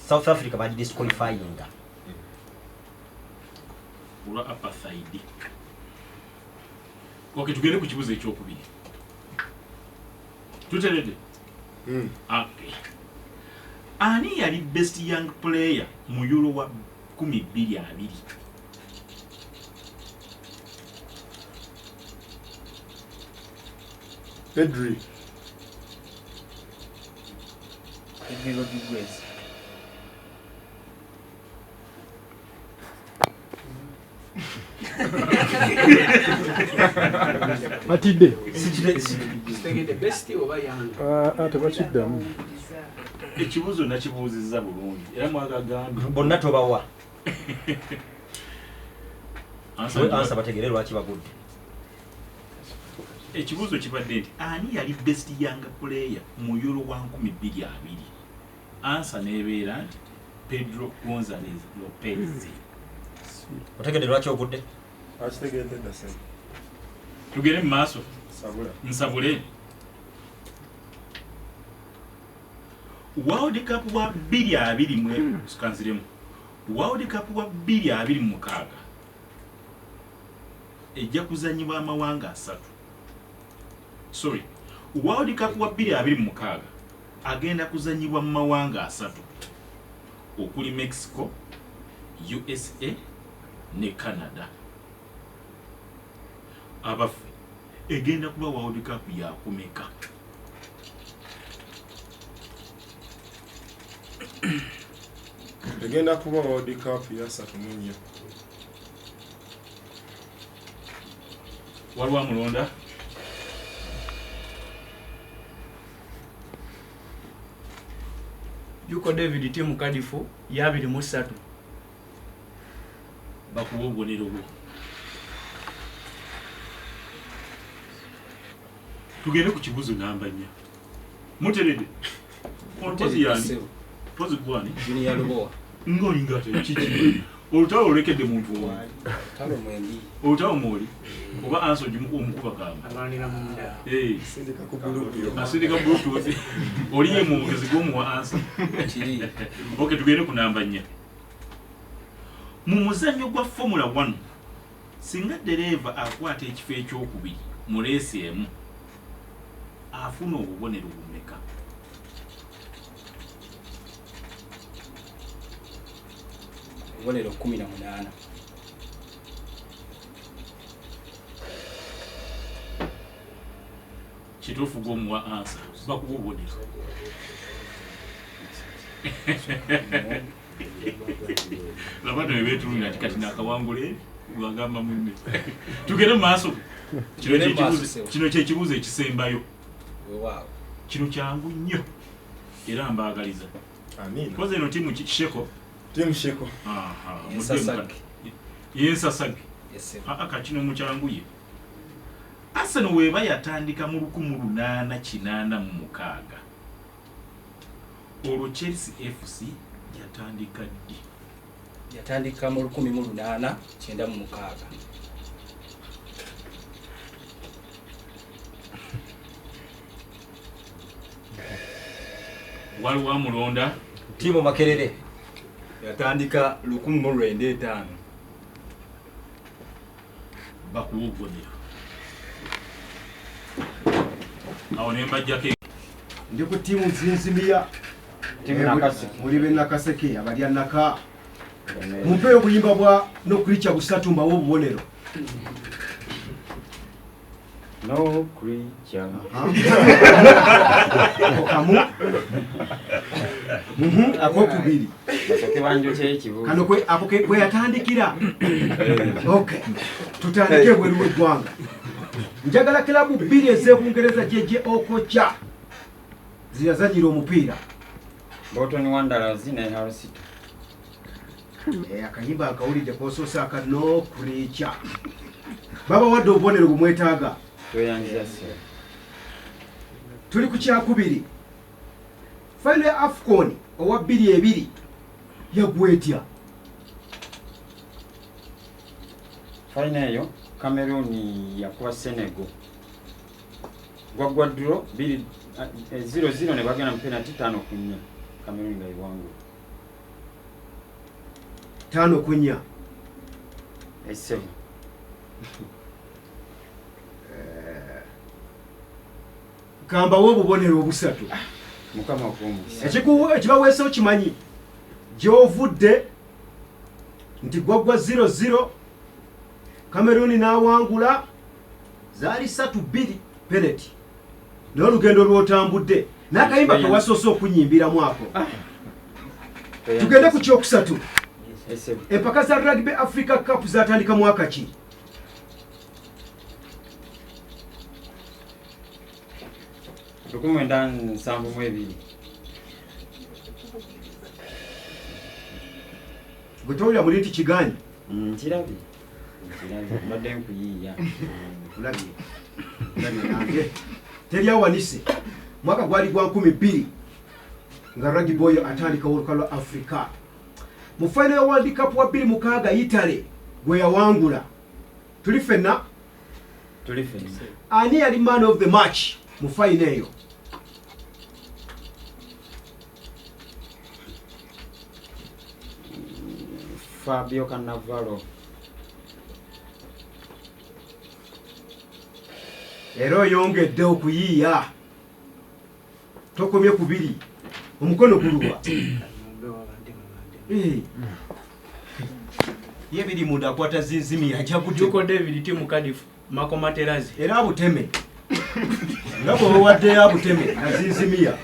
South Africa bagidisqualifyinga olwa apartheid. Okay, tugende ku kibuzo ekyokubiri. Tuteredde? Okay. Ani yali best young player mu Euro wa 2020? Pedri. Pedri Rodriguez. Batidde. Kitegedde best oba young? Ah, tebakiddamu. Ekibuuzo nakibuuzizza bulungi era mwagagambye. Bonna tobawa. Answer bategere lwaki bagudde. Ekibuuzo kibadde nti ani yali best young player mu Euro wa 2020? Answer n'ebeera nti Pedro Gonzalez Lopez. Otegedde lwaki ogudde? Akitegedde dda ssebo. Tugende mu maaso. Sabula. Nsabule. World Cup wa 2020 sikanziremu. World Cup wa 2026 ejja kuzannyibwa amawanga asatu. Sorry. World Cup wa 2026 agenda kuzannyibwa mu mawanga asatu okuli Mexico, USA ne Canada. Abaffe, egenda kuba World Cup yakumeka? Egenda kuba World Cup ya 34. Waliwo amulonda? Juko David tiimu Kadifu ya 23. Bakuwa obubonero bwo. Tugende ku kibuuzo namba 4. Muteredde? Mpozi yani? Mpozi gwani? Junior Lubowa. Ng'olinga kiki? Olutalo olulekedde muntu omu. Olutalo mwendi. Olutalo mwoli? Oba ansa ogimukuba omukuba kamba? Alwanira munda. Asindika ku Bluetooth. Asindika Bluetooth. Oli ye mwogezi gw'omuwa ansa. Kiri. Okay, tugende ku namba 4. Mu muzannyo gwa Formula 1, singa ddereeva akwata ekifo ekyokubiri mu leesi emu, afuna obubonero bumeka? Obubonero 18. Kituufu gw'omuwa ansa, bakuwa obubonero. Laba nno beetulunga nti kati naakawangula gwagamba munne. Tugende mu maaso. Kino kye kibuuzo ekisembayo. Kino kyangu nnyo era mbaagaliza. Mpozi eno ttiimu Sheko? Ttiimu Sheko. Yensasage. Yensasage. Aa kino mukyanguye. Arsenal weeba yatandika mu 1886. Olwo Chelsea FC yatandika ddi? Yatandika mu 1896. Waliwo amulonda? Ttiimu Makerere. Yatandika 1905. Bakuwa obubonero. Awo ne mbajjako. Ndi ku ttiimu Nzinzimiya. Ttiimu Nakaseke. Muli b'e Nakaseke abalya Naka. Mumpeeyo obuyimba bwa Nokricha busatu mbawe obubonero. No creature. Ako kamu. Akokubiri. Basooke banjokyeyo ekibuuzo. Kano kwe ako kwe yatandikira. Okay. Tutandike ebweru w'eggwanga. Njagala kilabu bbiri ez'Ebungereza JJ Okocha ziyazanyira omupiira. Bolton Wanderers ne Hull City. Akayimba akawulidde k'osoose aka No Creature. Babawadde obubonero bumwetaaga. Tweyanziza ssebo. Tuli ku kyakubiri. Final ya AFCON owa 20 yaggwa etya? Final eyo Cameroon yakuba Senegal. Gwaggwa draw 0-0 ne bagenda mu penalty 5-4. Cameroon nga ewangula. 5-4. Ssebo. Kambawo obubonero obusatu. Mukama akuwe omukisa. Ekibaweesa okimanyi gy'ovudde nti gwaggwa 0-0 Cameroon n'awangula zaali 3-2 penalty. Naye olugendo lw'otambudde n'akayimba ke wasoose okunyimbiramu ako. Tugende ku kyokusatu. Empaka za Rugby Africa Cup zatandika mwaka ki? 1972. Gwe towulira muli nti kigaanyi? Nkirabye. Nkirabye. Mbadde nkuyiiya. Nkulabye. Nkulabye nange. Teri awanise. Mwaka gwali gwa 2000 nga rugby oyo atandika olukalu lwa Africa. Mu final ya World Cup wa 2006 Italy gwe yawangula. Tuli ffenna? Tuli ffenna. Ani yali man of the match mu final eyo? Fabio Cannavaro. Era oyongedde okuyiiya. Tokomye kubiri. Omukono guluwa. Ye biri munda akwata zinzimi ajja kutema. Juko David tiimu Cardiff Marco Materazzi. Era abuteme. Nga bw'obawaddeyo abuteme na zinzimiya.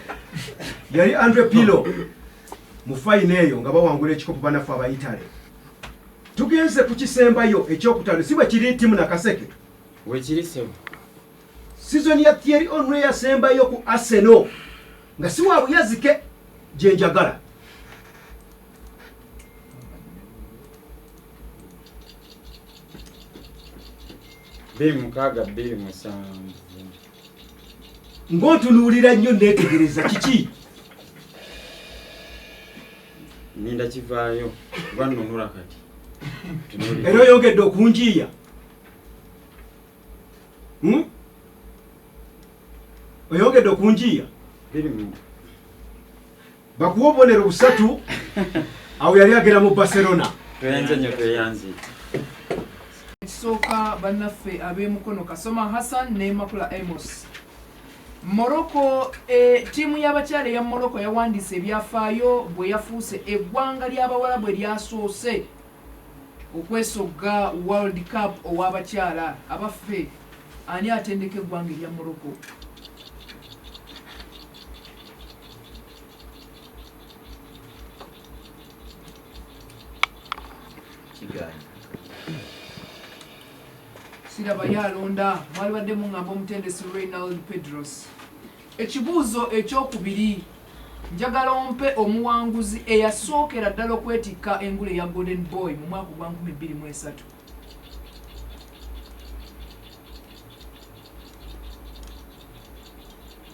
Yali Andre Pirlo. Mu final eyo nga bawangula ekikopo bannaffe Abayitale. Tugenze ku kisembayo ekyokutaano, si bwe kiri ttiimu Nakaseke? Wekiri ssebo. Sizoni ya Thierry Henry yasembayo ku Arsenal nga si wa buyazike gye njagala. Bbiri mukaaga bbiri musanvu. Ng'otunuulira nnyo neetegereza kiki? Ninda kivaayo kuba nnunula kati. Tunuulira. Era oyongedde okunjiiya. Oyongedde okunjiiya. Bakuwa obubonero busatu. Awo yali agenda mu Barcelona. Tweyanze nnyo, tweyanze. Ekisooka, bannaffe ab'emukono Kasoma Hassan ne Makula Amos. Morocco, ttiimu y'abakyala eya Morocco yawandiisa ebyafaayo bwe yafuuse eggwanga ly'abawala bwe lyasoose okwesogga World Cup ow'abakyala. Abaffe, ani atendeka eggwanga erya Morocco? Kigaanyi. Sirabayo alonda. Mwalibadde muŋŋamba omutendesi Reynald Pedros. Ekibuuzo ekyokubiri, njagala ompe omuwanguzi eyasookera ddala okwetikka engule eya Golden Boy mu mwaka ogwa 2023.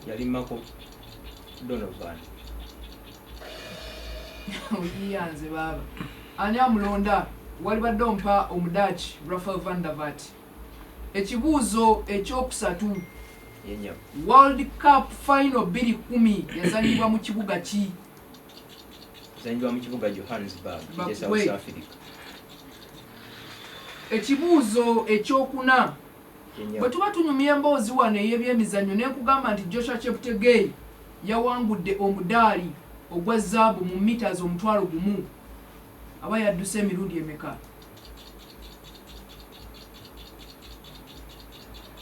Yali Mako Donovan. Oyiyanze baaba. Ani amulonda? Walibadde ompa Omudaaki Rafael van der Vaart. Ekibuuzo ekyokusatu, Yenyabo. World Cup final 2010 yazanyibwa mu kibuga ki? Zanyibwa mu kibuga Johannesburg ekya Bakuwe. South Africa. Ekibuuzo ekyokuna, Yenyabo. bwe tuba tunyumya emboozi wano ey'ebyemizannyo ne nkugamba nti Joshua Cheptegei yawangudde omudaali ogwa zaabu mu meters 10,000, aba yadduse emirundi emeka?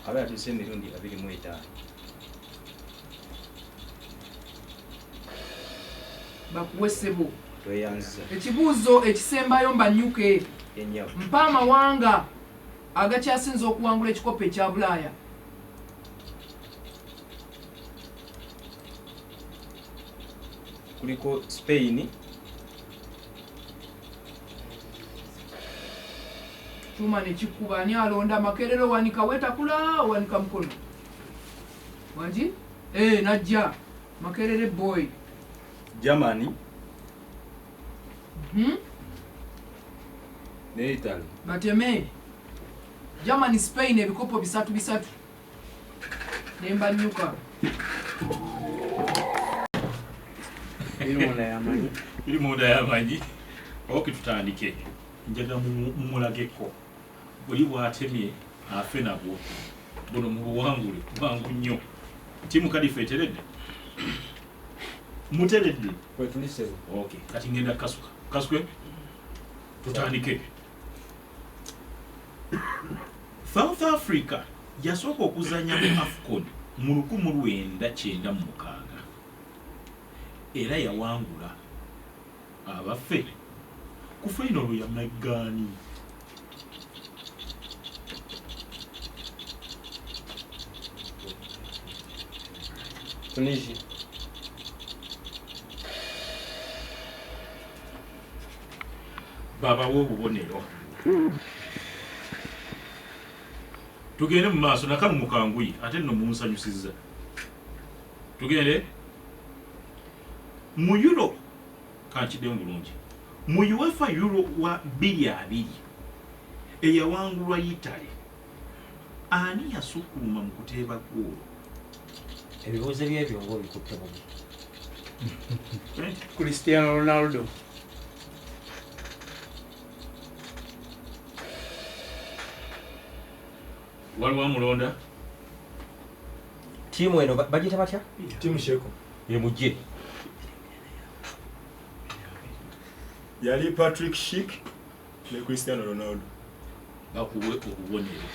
Aba yatuuse emirundi 25. Bakuwe ssebo. Tweyanziza. Ekibuuzo ekisembayo, mbanyuke. Yenyabo. Mpa amawanga agakyasinze okuwangula ekikopo ekya Bulaaya. Kuliko Spain. Kyuma nekikuba. Ani alonda? Makerero wanika, wetakula wanika mukono wangi. Najja Makerere boy. Germany ne Italy. Bateme Germany, Spain, ebikopo bisatu bisatu nembanyuka. Biri munda yamanyi. Biri munda yamanyi. Ok, tutandike. Njagala mumulageko buli bwatemye afe nabwo buno mubuwangule bwangu nnyo. Tiimu Kadife eteredde? Muteredde? Wetuli ssebo. Ok, kati ngenda kasuka kasuke, tutandike. South Africa yasooka okuzanya mu AFCON mu 1996 era yawangula. Abaffe, ku final yamaggaani? Tunisia. Babawo obubonero, tugende mu maaso. Nakano mukanguyi ate nno munsanyusizza. Tugende mu Euro, kankiddemu bulungi, mu UEFA Euro wa 2020 eyawangulwa Italy, ani yasukkuluma mu kuteeba goolo? Ebibuuzo byebyo ngaobikutte bubi. Cristiano Ronaldo. Waliwo amulonda? Ttiimu eno bagiyita batya? Tiimu Sheko. Emujje. Yali Patrick Schick ne Cristiano Ronaldo. Bakuwe obubonero.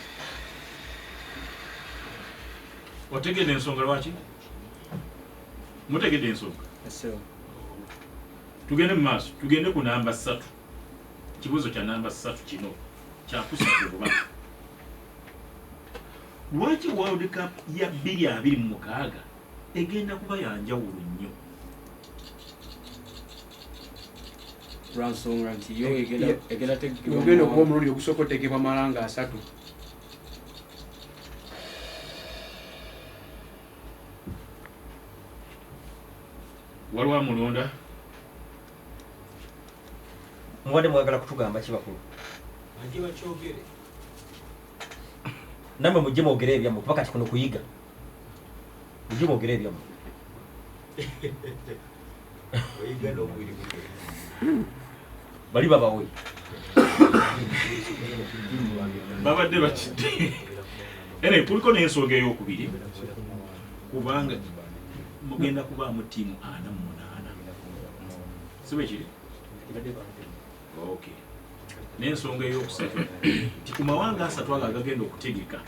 Otegedde ensonga lwaki? Mutegedde ensonga? Ssebo. Tugende mu maaso, tugende ku namba 3. Kibuuzo kya namba 3 kino kyakusatu obubaka. Lwaki World Cup ya 2026 egenda kuba ya njawulo nnyo? Lwansonga nti yo egenda tegenda okuba omulundi ogusooka otegebwa malanga 3. Waliwo amulonda? Mubadde mwagala kutugamba ki bakulu? Bajje bakyogere. Nammwe mujje mwogere ebyammwe kuba kati kuno kuyiga. Mujje mwogere ebyammwe. Oyiga n'obwiri bugere. Bali babawe. Babadde bakidde. Ere kuliko n'ensonga ey'okubiri kubanga mugenda kubaamu ttiimu 48. Si bwe kiri? Okay. N'ensonga ey'okusatu nti ku mawanga 3 ago agagenda okutegeka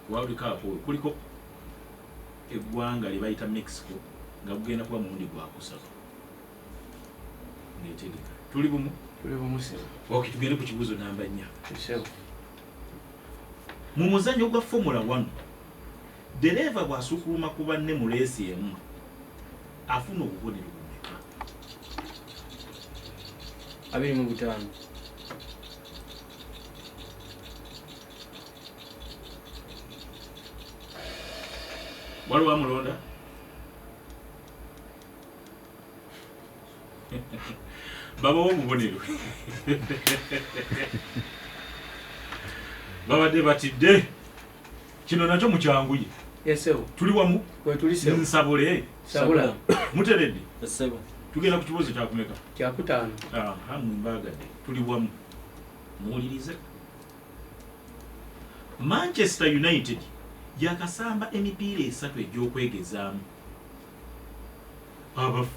World Cup oyo kuliko eggwanga lye bayita Mexico nga gugenda kuba mulundi gwakusatu ng'etegeka. Tuli bumu? Tuli bumu ssebo. Okay, tugende ku kibuuzo namba 4. Mu muzannyo gwa Formula 1, ddereeva bw'asukkuluma ku banne mu leesi emu afuna obubonero bumeka? 25. Waliwo amulonda? Babawo obubonero. Babadde batidde. Kino nakyo mukyanguye. Ssebo. Tuli wamu? Wetuli ssebo. Nsabule. Sabula. Muteredde? Ssebo. Tugenda ku kibuuzo kyakumeka? Kyakutaano. Aha, mwembagadde. Tuli wamu. Muwulirize. Manchester United yakasamba emipiira 3 egy'okwegezaamu. Abafu.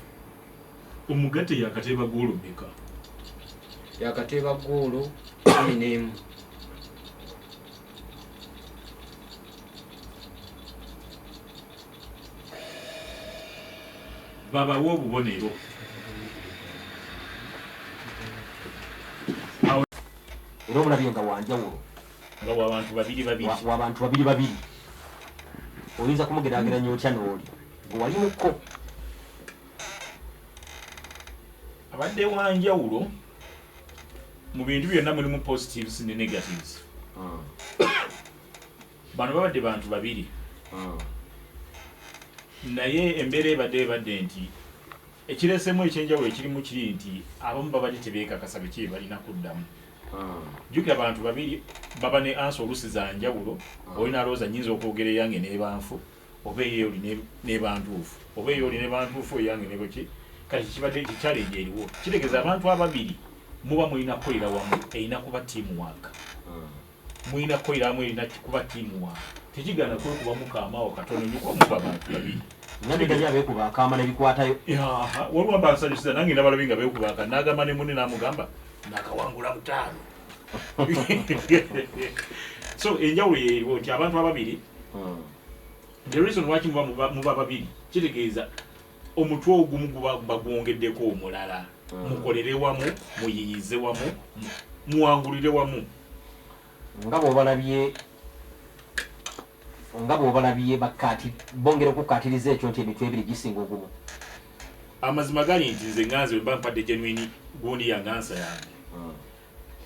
Omugatte yakateeba ggoolo mmeka? Yakateeba ggoolo 11. Babawe obubonero. Era omulabye nga wanjawulo. Nga w'abantu babiri babiri. W'abantu babiri babiri. Oyinza kumugeraageranya otya n'oli? Gwe wali mukko. Abadde wanjawulo mu bintu byonna mulimu positives ne negatives. Bano babadde bantu babiri. Naye embeera ebadde nti ekireesemu ekyenjawulo ekirimu kiri nti abamu babadde tebeekakasa biki bye balina kuddamu. Jjukira abantu babiri baba ne ansa oluusi za njawulo, olina alowooza nnyinza okwogera eyange n'eba nfu, oba eyo oli n'eba ntuufu, oba eyo oli n'eba ntuufu eyange n'eba ki. Kati kibadde challenge eriwo. Kitegeeza abantu ababiri muba mulina kukolera wamu, erina kuba team work. Mulina kukolera wamu, erina kuba team work. Tekigaana kwekuba mukaamaawo katono nnyo kuba muba bantu babiri. Nabiganya abeekuba akaama ne bikwatayo. Waliwo abansanyusiza nange nabalabi nga beekuba akaama, n'agamba ne munne n'amugamba nakawangula 5. So enjawulo yeeriwo nti abantu ababiri, the reason lwaki muba babiri kitegeeza omutwe ogumu guba gwongeddeko omulala. Mukolere wamu, muyiyize wamu, muwangulire wamu. Nga bw'obalabye bakkaati bongera okukkaatiriza ekyo nti emitwe ebiri gisinga ogumu. Amazima gali nti nze nganze bwe mba mpadde genuine gundi yange ansa yange.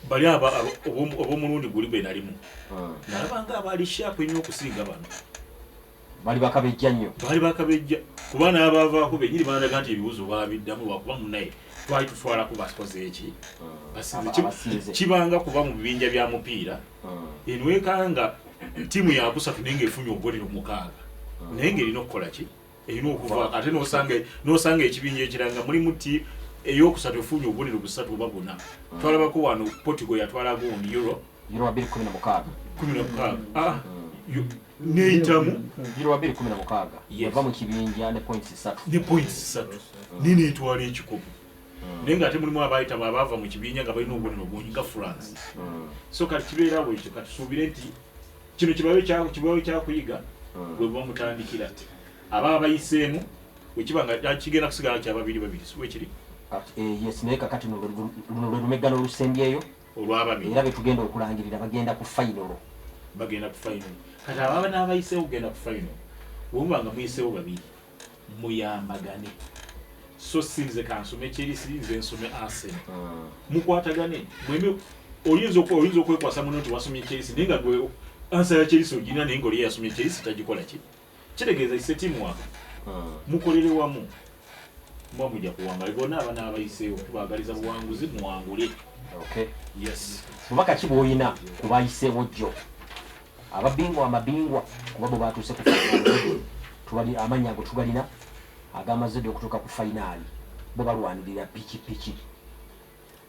Bali ab'omulundi guli bwe nalimu. Nalaba nga abaali sharp ennyo okusinga bano. Bali bakabejja nnyo. Bali bakabejja. Kuba n'abaavaako bennyini bandaga nti ebibuuzo baabiddamu lwakuba munnaye twali tutwalako bakoze eki? Basinze. Kibanga kuba mu bibinja bya mupiira. Enwekanga ttiimu yakusatu naye ng'efunye obubonero 6. Naye ng'erina okukola ki? Erina okuvaako ate n'osanga ekibinja ekiranga mulimu ttiimu eyokusatu efunye obubonero 3 oba 4. Twalabako wano Portugal yatwala gundi Euro. Euro wa 2016. 16. Neeyitamu. Euro wa 2016. Yava mu kibinja ne points 3. Ne points 3. Nini etwala ekikopo. Naye ng'ate mulimu abayitamu abaava mu kibinja nga balina obubonero bungi nga France. So kati kibeera bwekyo katusuubire nti kino kibawe kyakuyiga bwe buba mutandikira. Ababa bayiseemu bwe kiba nga kigenda kusigala kya babiri babiri, si bwe kiri? Yes, naye kakati luno lwe lumeggano olusembyeyo olwababiri, era betugenda okulangirira bagenda ku final. Bagenda ku final. Kati ababa n'abayiseewo kugenda ku final, bwemuba nga muyiseewo babiri, muyambagane. So si nze kansome Chelsea, nze nsome Arsenal, mukwatagane mweme. Oyinza okwekwasa muno nti wasomye Chelsea, naye nga gwe answer ya Chelsea ogirina, naye nga oli yasomye Chelsea tagikola. Ki kitegeeza ise teamwork, mukolere wamu, muba mujja kuwangala. Bonna abana abayiseewo tubaagaliza buwanguzi, muwangule. Okay. Yes. Bubaka ki bw'olina ku bayiseewo jjo, ababingwa amabingwa, kuba bo batuuse ku final? Tubali amannya ago tugalina agamaze dde okutuuka ku final, bo balwanirira pikipiki.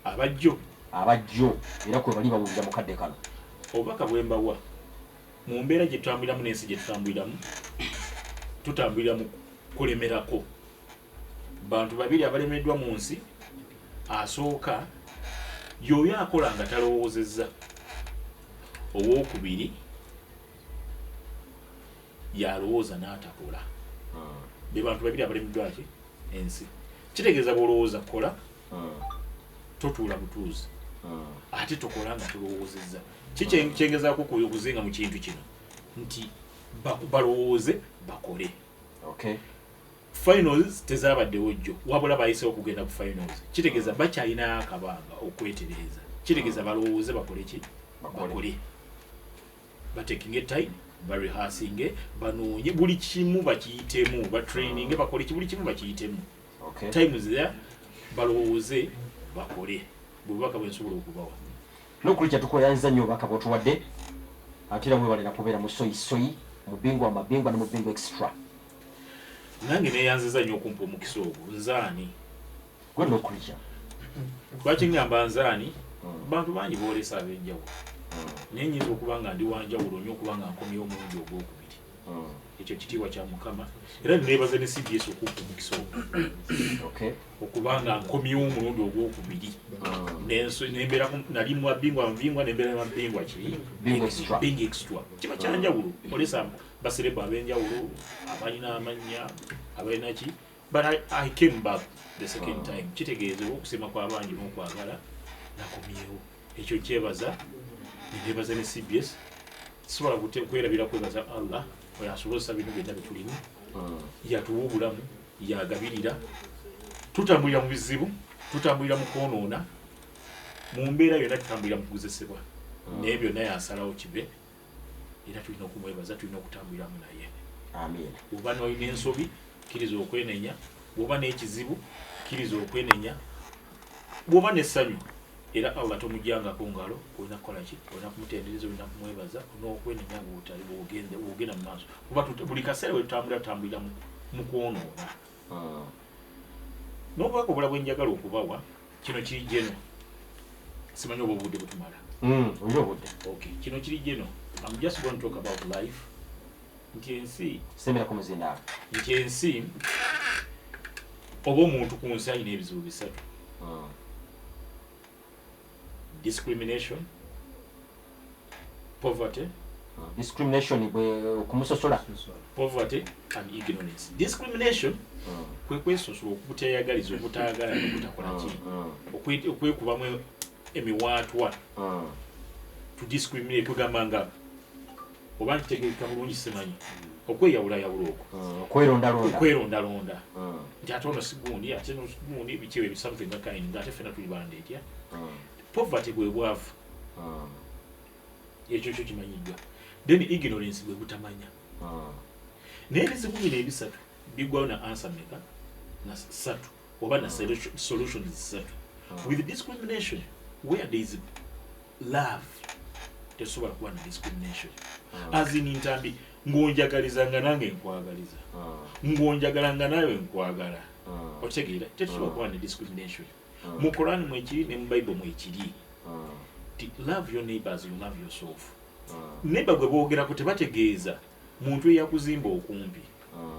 Abajjo? Abajjo, era kwe bali bawulira mu kadde kano. Obubaka bwe mbawa, mu mbeera gye tutambuliramu n'ensi gye tutambuliramu, tutambulira mu kulemerako. Bantu babiri abalemeddwa mu nsi: asooka y'oyo akola nga talowoozezza, owookubiri yalowooza n'atakola. Be bantu babiri abalemeddwa ki ensi. Kitegeeza bw'olowooza kukola, totuula butuuzi, ate tokola nga tolowoozezza. Kikyengezaako okuzinga mu kintu kino nti balowooze, bakole. Finals tezabaddewo jjo, wabula bayisewo okugenda ku finals. Kitegeeza bakyalina akabanga okwetereeza. Kitegeeza balowooze, bakole ki, bakole, batakinge time, barehearsinge, banoonye buli kimu, bakiyitemu, batraininge, bakole ki, buli kimu bakiyitemu. Time is there, balowooze, bakole. Bwe bubaka bwe nsobola okubawa. Nokulikya, tukweyanza nnyo obubaka bwotuwadde, ate era webalina kubeera mu soyisoyi mu bingwa amabingwa ne mu Bingwa Extra. Nange neyanziza nnyo okumpa omukisa ogwo. Nzaani? Gwe nokulikya. Lwaki ngamba nzaani? Bantu bangi boolesa ab'enjawulo, naye nyinza okuba nga ndi wanjawulo nnyo okuba nga nkomyewo omulundi ogwokubiri. Ekyo kitiibwa kya Mukama, era neebaza ne CBS okumpa omukisa ogwo okuba nga nkomyewo omulundi ogwokubiri. Nembeera nali mabingwa mabingwa, nembeera mabingwa ki? Bingwa Extra. Bingwa Extra kiba kyanjawulo. Olesa baserebu ab'enjawulo abalina amannya, abalina ki, but I came back the second time. Kitegeeza olw'okusiima kw'abangi n'okwagala nakomyewo. Ekyo kyebaza, nenebaza ne CBS. Sisobola kwerabira kwebaza Allah oyo asobozesa bino byonna byetulimu. Yatuwa obulamu, yagabirira. Tutambulira mu bizibu, tutambulira mu kwonoona, mu mbeera yonna tutambulira mu kugezesebwa, naye byonna yasalawo kibe, era tulina okumwebaza, tulina okutambuliramu naye. Amin. Bw'oba n'olina ensobi, kkiriza okwenenya. Bw'oba n'ekizibu, kkiriza okwenenya. Bw'oba n'essanyu, era Allah tomuggyangako ngalo. Olina kukola ki? Olina kumutendereza, olina kumwebaza n'okwenenya bw'otali bw'ogenda mu maaso, kuba buli kaseera bwe tutambulira, tutambulira mu kwonoona. N'obubaka obulala bwe njagala okubawa, kino kiri general, simanyi oba obudde butumala. Olina obudde. Okay, kino kiri general. I'm just going to talk about life, nti ensi Sembera ku muzindaalo. Nti ensi oba omuntu ku nsi alina ebizibu bisatu: discrimination, poverty. Discrimination bwe okumusosola. Poverty and ignorance. Discrimination kwe kwesosola, okuteyagaliza, obutaagala nobutakola ki, okwekubamu emiwaatwa, to discriminate, kwegamba nga oba nkitegeeka bulungi, simanyi, okweyawulayawula okwo. Okwerondalonda. Okwerondalonda nti ate ono sigundi, ate ono sigundi, biki ebyo, something that kind, nga ate ffena tuli banda etya. Poverty bwe bwavu, ekyo kyo kimanyiddwa. Then ignorance bwe butamanya. Naye ebizibu bino ebisatu bigwawo na answer meka? Na ssatu oba na solutions ssatu. With discrimination, where there is love tesobola kuba na discrimination. As in, Ntambi, ng'onjagaliza nga nange nkwagaliza, ng'onjagala nga naawe nkwagala, okitegeera? Tetusobola kuba na discrimination. Mu Quran mwekiri, ne mu Bible mwekiri, ti love your neighbors, you love yourself. Neighbor gwe boogerako tebategeeza muntu eyakuzimba okumpi,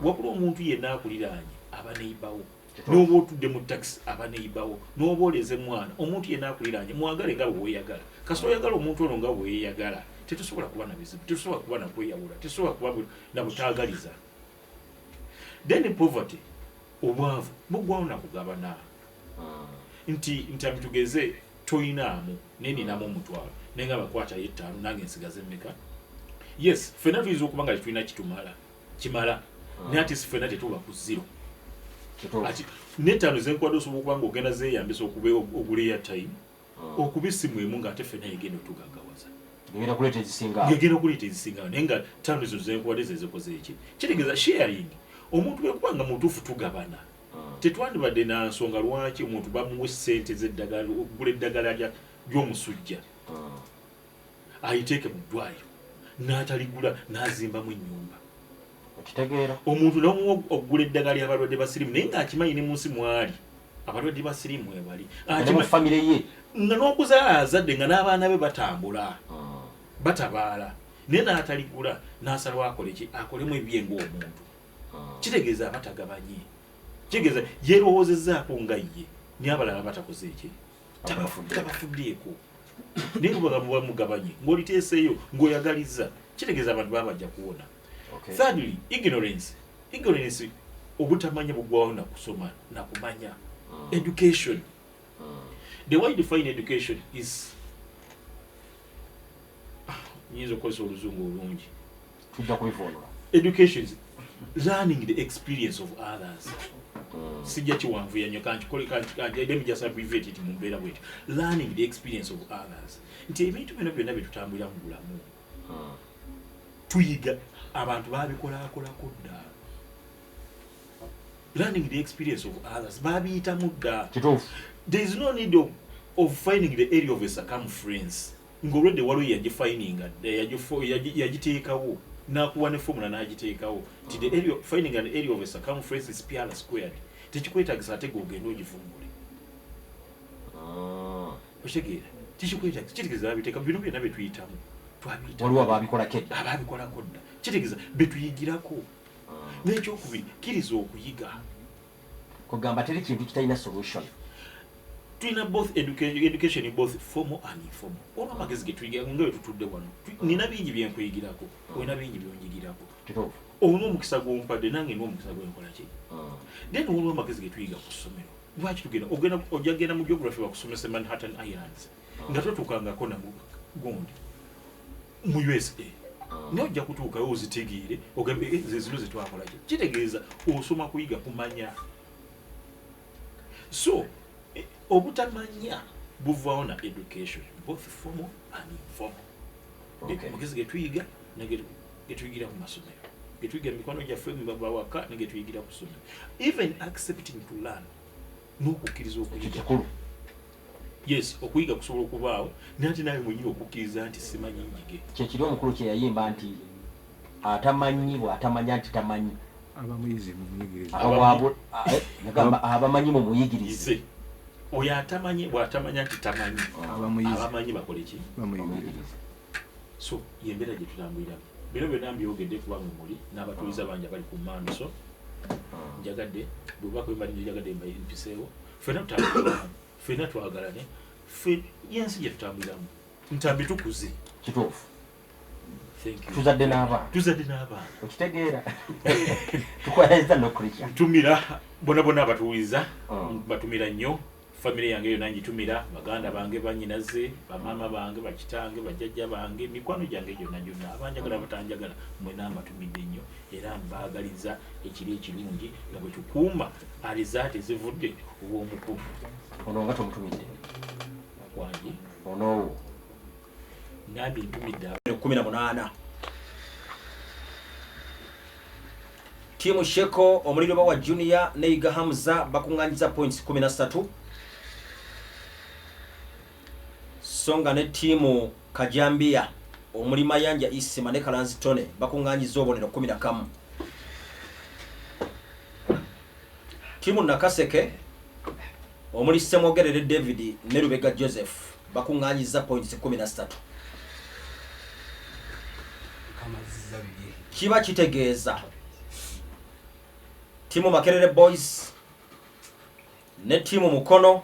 wabula omuntu yenna akuliraanye aba neighbor wo. N'oba otudde mu taxi, aba neighbor wo. N'oba oleze mwana, omuntu yenna akuliraanye mwagale nga bwe weeyagala. Kasita oyagala omuntu ono nga bwe weeyagala, tetusobola kuba na bizibu, tetusobola kuba na kweyawula, tetusobola kuba na butaagaliza. Then poverty, obwavu, bugwawo na kugabana. Nti ntambi tugeze toyinaamu naye ninamu 500 naye nga bakwatayo 5 nange nsigaze mmeka. Yes, ffenna tuyinza okuba nga tetulina kitumala kimala, naye ate si ffenna tetuba ku zero. Ati n'ettaano zenkuwadde osobola okuba nga ogenda zeeyambisa okuba ogula airtime, okuba essimu emu ng'ate ffenna yegenda otugaggawaza. Ngegenda kuleeta ezisinga awo. Ngegenda okuleeta ezisinga awo, naye nga 5 ezo zenkuwadde ze zikoze eki? Kitegeeza sharing. Omuntu bwe kuba nga mutuufu tugabana, tetwandibadde na nsonga lwaki omuntu bamuwa ssente z'eddagala okugula eddagala ly'omusujja ayiteeke mu ddwaliro n'ataligula n'azimbamu ennyumba. Okitegeera. Omuntu n'omuwa okugula eddagala ly'abalwadde ba siriimu naye ng'akimanyi ne mu nsi mwali abalwadde ba siriimu mwebali. Ne mu famire ye. Nga n'okuzaala azadde nga n'abaana be batambula batabaala naye n'ataligula n'asalawo akole ki? Akolemu ebibye ng'omuntu. Kitegeeza aba tagabanye, kitegeeza yeerowoozezzaako nga ye naye abalala batakoze eki? Tabafuddeeko. Naye kubanga muba mugabanye ng'oliteeseeyo ng'oyagalizza, kitegeeza abantu baba bajja kuwona. Thirdly, ignorance. Ignorance, obutamanya bugwawo na kusoma na kumanya. Education. The way you define education is, nyinza okukozesa oluzungu olungi. Tujja kubivvuunula. Education is learning the experience of others. Sijja kiwanvuya nnyo, kankikole, let me just abbreviate it mu mbeera bwetyo. Learning the experience of others. Nti ebintu bino byonna bye tutambulira mu bulamu tuyiga abantu babikolaakolako dda. Learning the experience of others, babiyitamu dda. There is no need of finding the area of a circumference ng'olwedde waliwo yagifininga, yagiteekawo n'akuwa ne formula n'agiteekawo nti the area, finding an area of a circumference is pi r squared. Tekikwetaagisa ate gwe ogende ogivumbule. Okitegeera? Tekikwetaagisa. Kitegeeza babiteeka bino byonna bye tuyitamu twabiyitamu. Waliwo ababikolako edda. Ababikolako dda. Kitegeeza betuyigirako. N'ekyokubiri, kkiriza okuyiga. Kugamba teri kintu kitalina solution. Tulina both education in both formal and informal. Olwo amagezi ge tuyiga nga bwe tutudde wano, nina bingi byenkuyigirako, olina bingi byonjigirako. Olina omukisa gw'ompadde, nange nina omukisa gwenkola ki. Then waliwo amagezi ge tuyiga ku ssomero. Lwaki tugenda ogenda ojja genda mu geography bakusomesa Manhattan Islands nga totuukangako na gundi mu USA, naye ojja kutuukayo ozitegeere ogambe, "Eh, ze zino zetwakola ki." Kitegeeza osoma kuyiga kumanya. So obutamanya buvaawo na education, both formal and informal. Amagezi getuyiga getuyigira ku masomero, getuyiga mu mikwano gyaffe bawaka, ne getuyigira ku ssomero. Even accepting to learn, n'okukkiriza okuyiga. Kikulu. Yes, okuyiga kusobola okubaawo, naye ate naawe mwenyini okukkiriza nti simanyi, njige. Kyekiri omukulu kye yayimba nti atamanyi bw'atamanya nti tamanyi. Abamuyizi mumuyigirize. Yagamba abamanyi mumuyigirize. Ize oyo atamanyi bw'atamanya nti tamanyi, Abamuyizi. abamanyi bakole ki? Bamuyigirize. So yembeera gye tutambuliramu. Bino byonna mbyogedde kubanga muli n'abatuuliza bangi abali ku manduso. Njagadde bwebako mbali, njagadde mpiseewo. Ffenna tutambuliramu, ffenna twagalane, ffe yensi gye tutambuliramu. Ntambi tukuze. Kituufu. Thank you. Tuzadde n'abaana. Tuzadde n'abaana. Okitegeera, tukwayaiza nokulikya. Ntumira bona bona abatuwuliza, batumira nnyo. Famire yange yonna ngitumira, baganda bange, banyinaze, bamaama bange, bakitange, bajjajja bange, mikwano gyange gyonna gyonna, abanjagala, abatanjagala, mwena mbatumidde nnyo era mbaagaliza ekiro ekirungi nga bwe tukuuma alizaati ezivudde ow'omukulu. Ono nga tomutumidde? Wangi. Onoowo. Ngambye ntumidde. 18, tiimu Sheko omuliro bawa Junior ne Iga Hamza bakuŋŋanyiza points 13, so nga ne ttiimu Kajambiya omuli Mayanja Isima ne Kalanzi Tone bakuŋŋanyiza obubonero 11. Ttiimu Nakaseke omuli Semwogerere David ne Lubega Joseph bakuŋŋanyiza points 13. Kiba kitegeeza ttiimu Makerere Boys ne ttiimu Mukono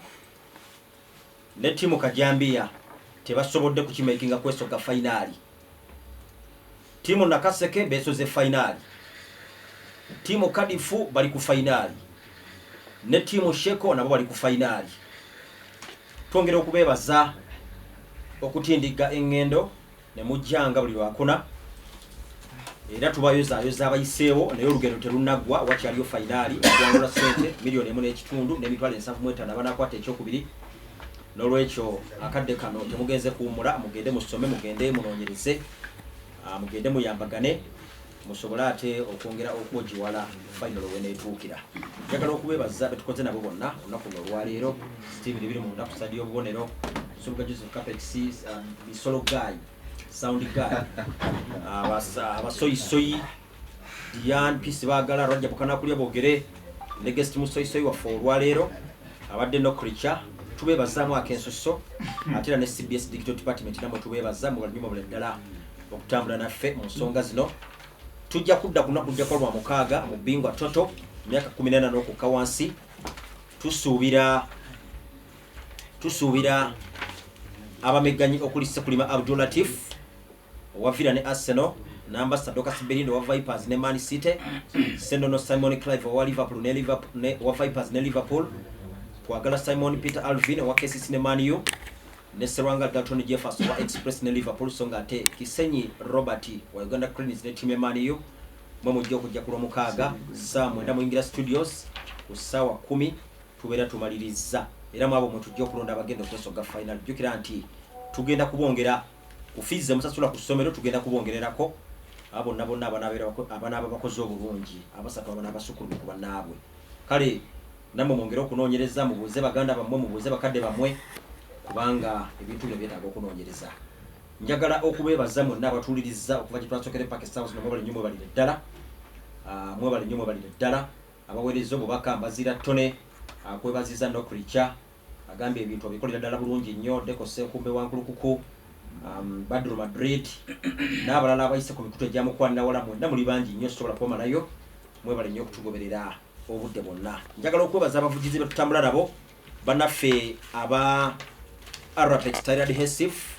ne ttiimu Kajambiya tebasobodde kukimakinga kwesoga fayinaali. Ttiimu Nakaseke besoze fayinaali, ttiimu Kadifu bali ku fayinaali. Ne ttiimu Sheko nabo bali ku fayinaali. Twongera okubeebaza okutindigga eŋŋendo ne mujjanga buli lwakuna, era tubayozaayoza abayiseewo, naye olugendo terunaggwa, wakyaliyo fayinaali okuwangula ssente 1.5 million n'emitwalo 75 abanakwata ekyokubiri. N'olwekyo akadde kano temugenze kuwummula, mugende musome, mugende munoonyereze, mugende muyambagane, musobole ate okwongera okwogiwala final weneetuukira. Njagala okubeebaza betukoze nabo bonna olunaku luno olwaleero: Steven biri munda ku side y'obubonero, Nsubuga Joseph Capex, Bisolo guy, sound guy, abasoyisoyi Dian Peace, Baagala Rajja Bukanakulya, boogere ne guest musoyisoyi waffe olwaleero abadde Nokricha. Tubeebazaamu akensuso. Ate era ne CBS Digital Department namwe tubeebaza, mubalinyuma buli ddala okutambula naffe mu nsonga zino. Tujja kudda ku lunaku lujjako lwa mukaaga mu Bingwa Toto, myaka 14 n'okukka wansi. Tusuubira abamegganyi okuli Sekulima Abdulatif owa Villa ne Arsenal, namba Sadoka Siberindo owa Vipers ne Man City, Sendono Simon Clive owa Liverpool ne Liverpool ne owa Vipers ne Liverpool, Kwagala Simon Peter Alvin owa KCC ne Man U, ne Serwanga Dalton Jeffers owa Express ne Liverpool, so nga ate Kisenyi Robert wa Uganda Cranes ne team ya Man U. Mwe mujja okujja ku Lwomukaaga saa 9 muyingira studios, ku ssaawa 10 tubeera tumaliriza, era mwabo mwe tujja okulonda abagenda okwesoga final. Jjukira nti tugenda kubongera ku fees zemusasula ku ssomero, tugenda kubongererako abo bonna bonna abanaaba bakoze obulungi, abasatu abanaabasukkulumye ku bannaabwe. Kale nammwe mwongere okunoonyereza, mubuuze baganda bammwe, mubuuze bakadde bammwe, kubanga ebintu bino byetaaga okunoonyereza. Njagala okubeebaza mwenna abatuuliriza okuva gye twasokere paka essaawa zino. Mwebale nnyo, mwebalire ddala. Mwebale nnyo, mwebalire ddala abaweereza obubaka. Mbazira Tone akwebaziza, Nokricha agambye ebintu obikolera ddala bulungi nnyo, Deko Senkumbe Wankulukuku, Badru Madrid n'abalala abayise ku mikutu egyamukwanira wala. Mwenna muli bangi nnyo, sobola kubamalayo. Mwebale nnyo okutugoberera obudde bwonna. Njagala okwebaza abavugizi betutambula nabo, bannaffe aba Arapex Tile Adhesive.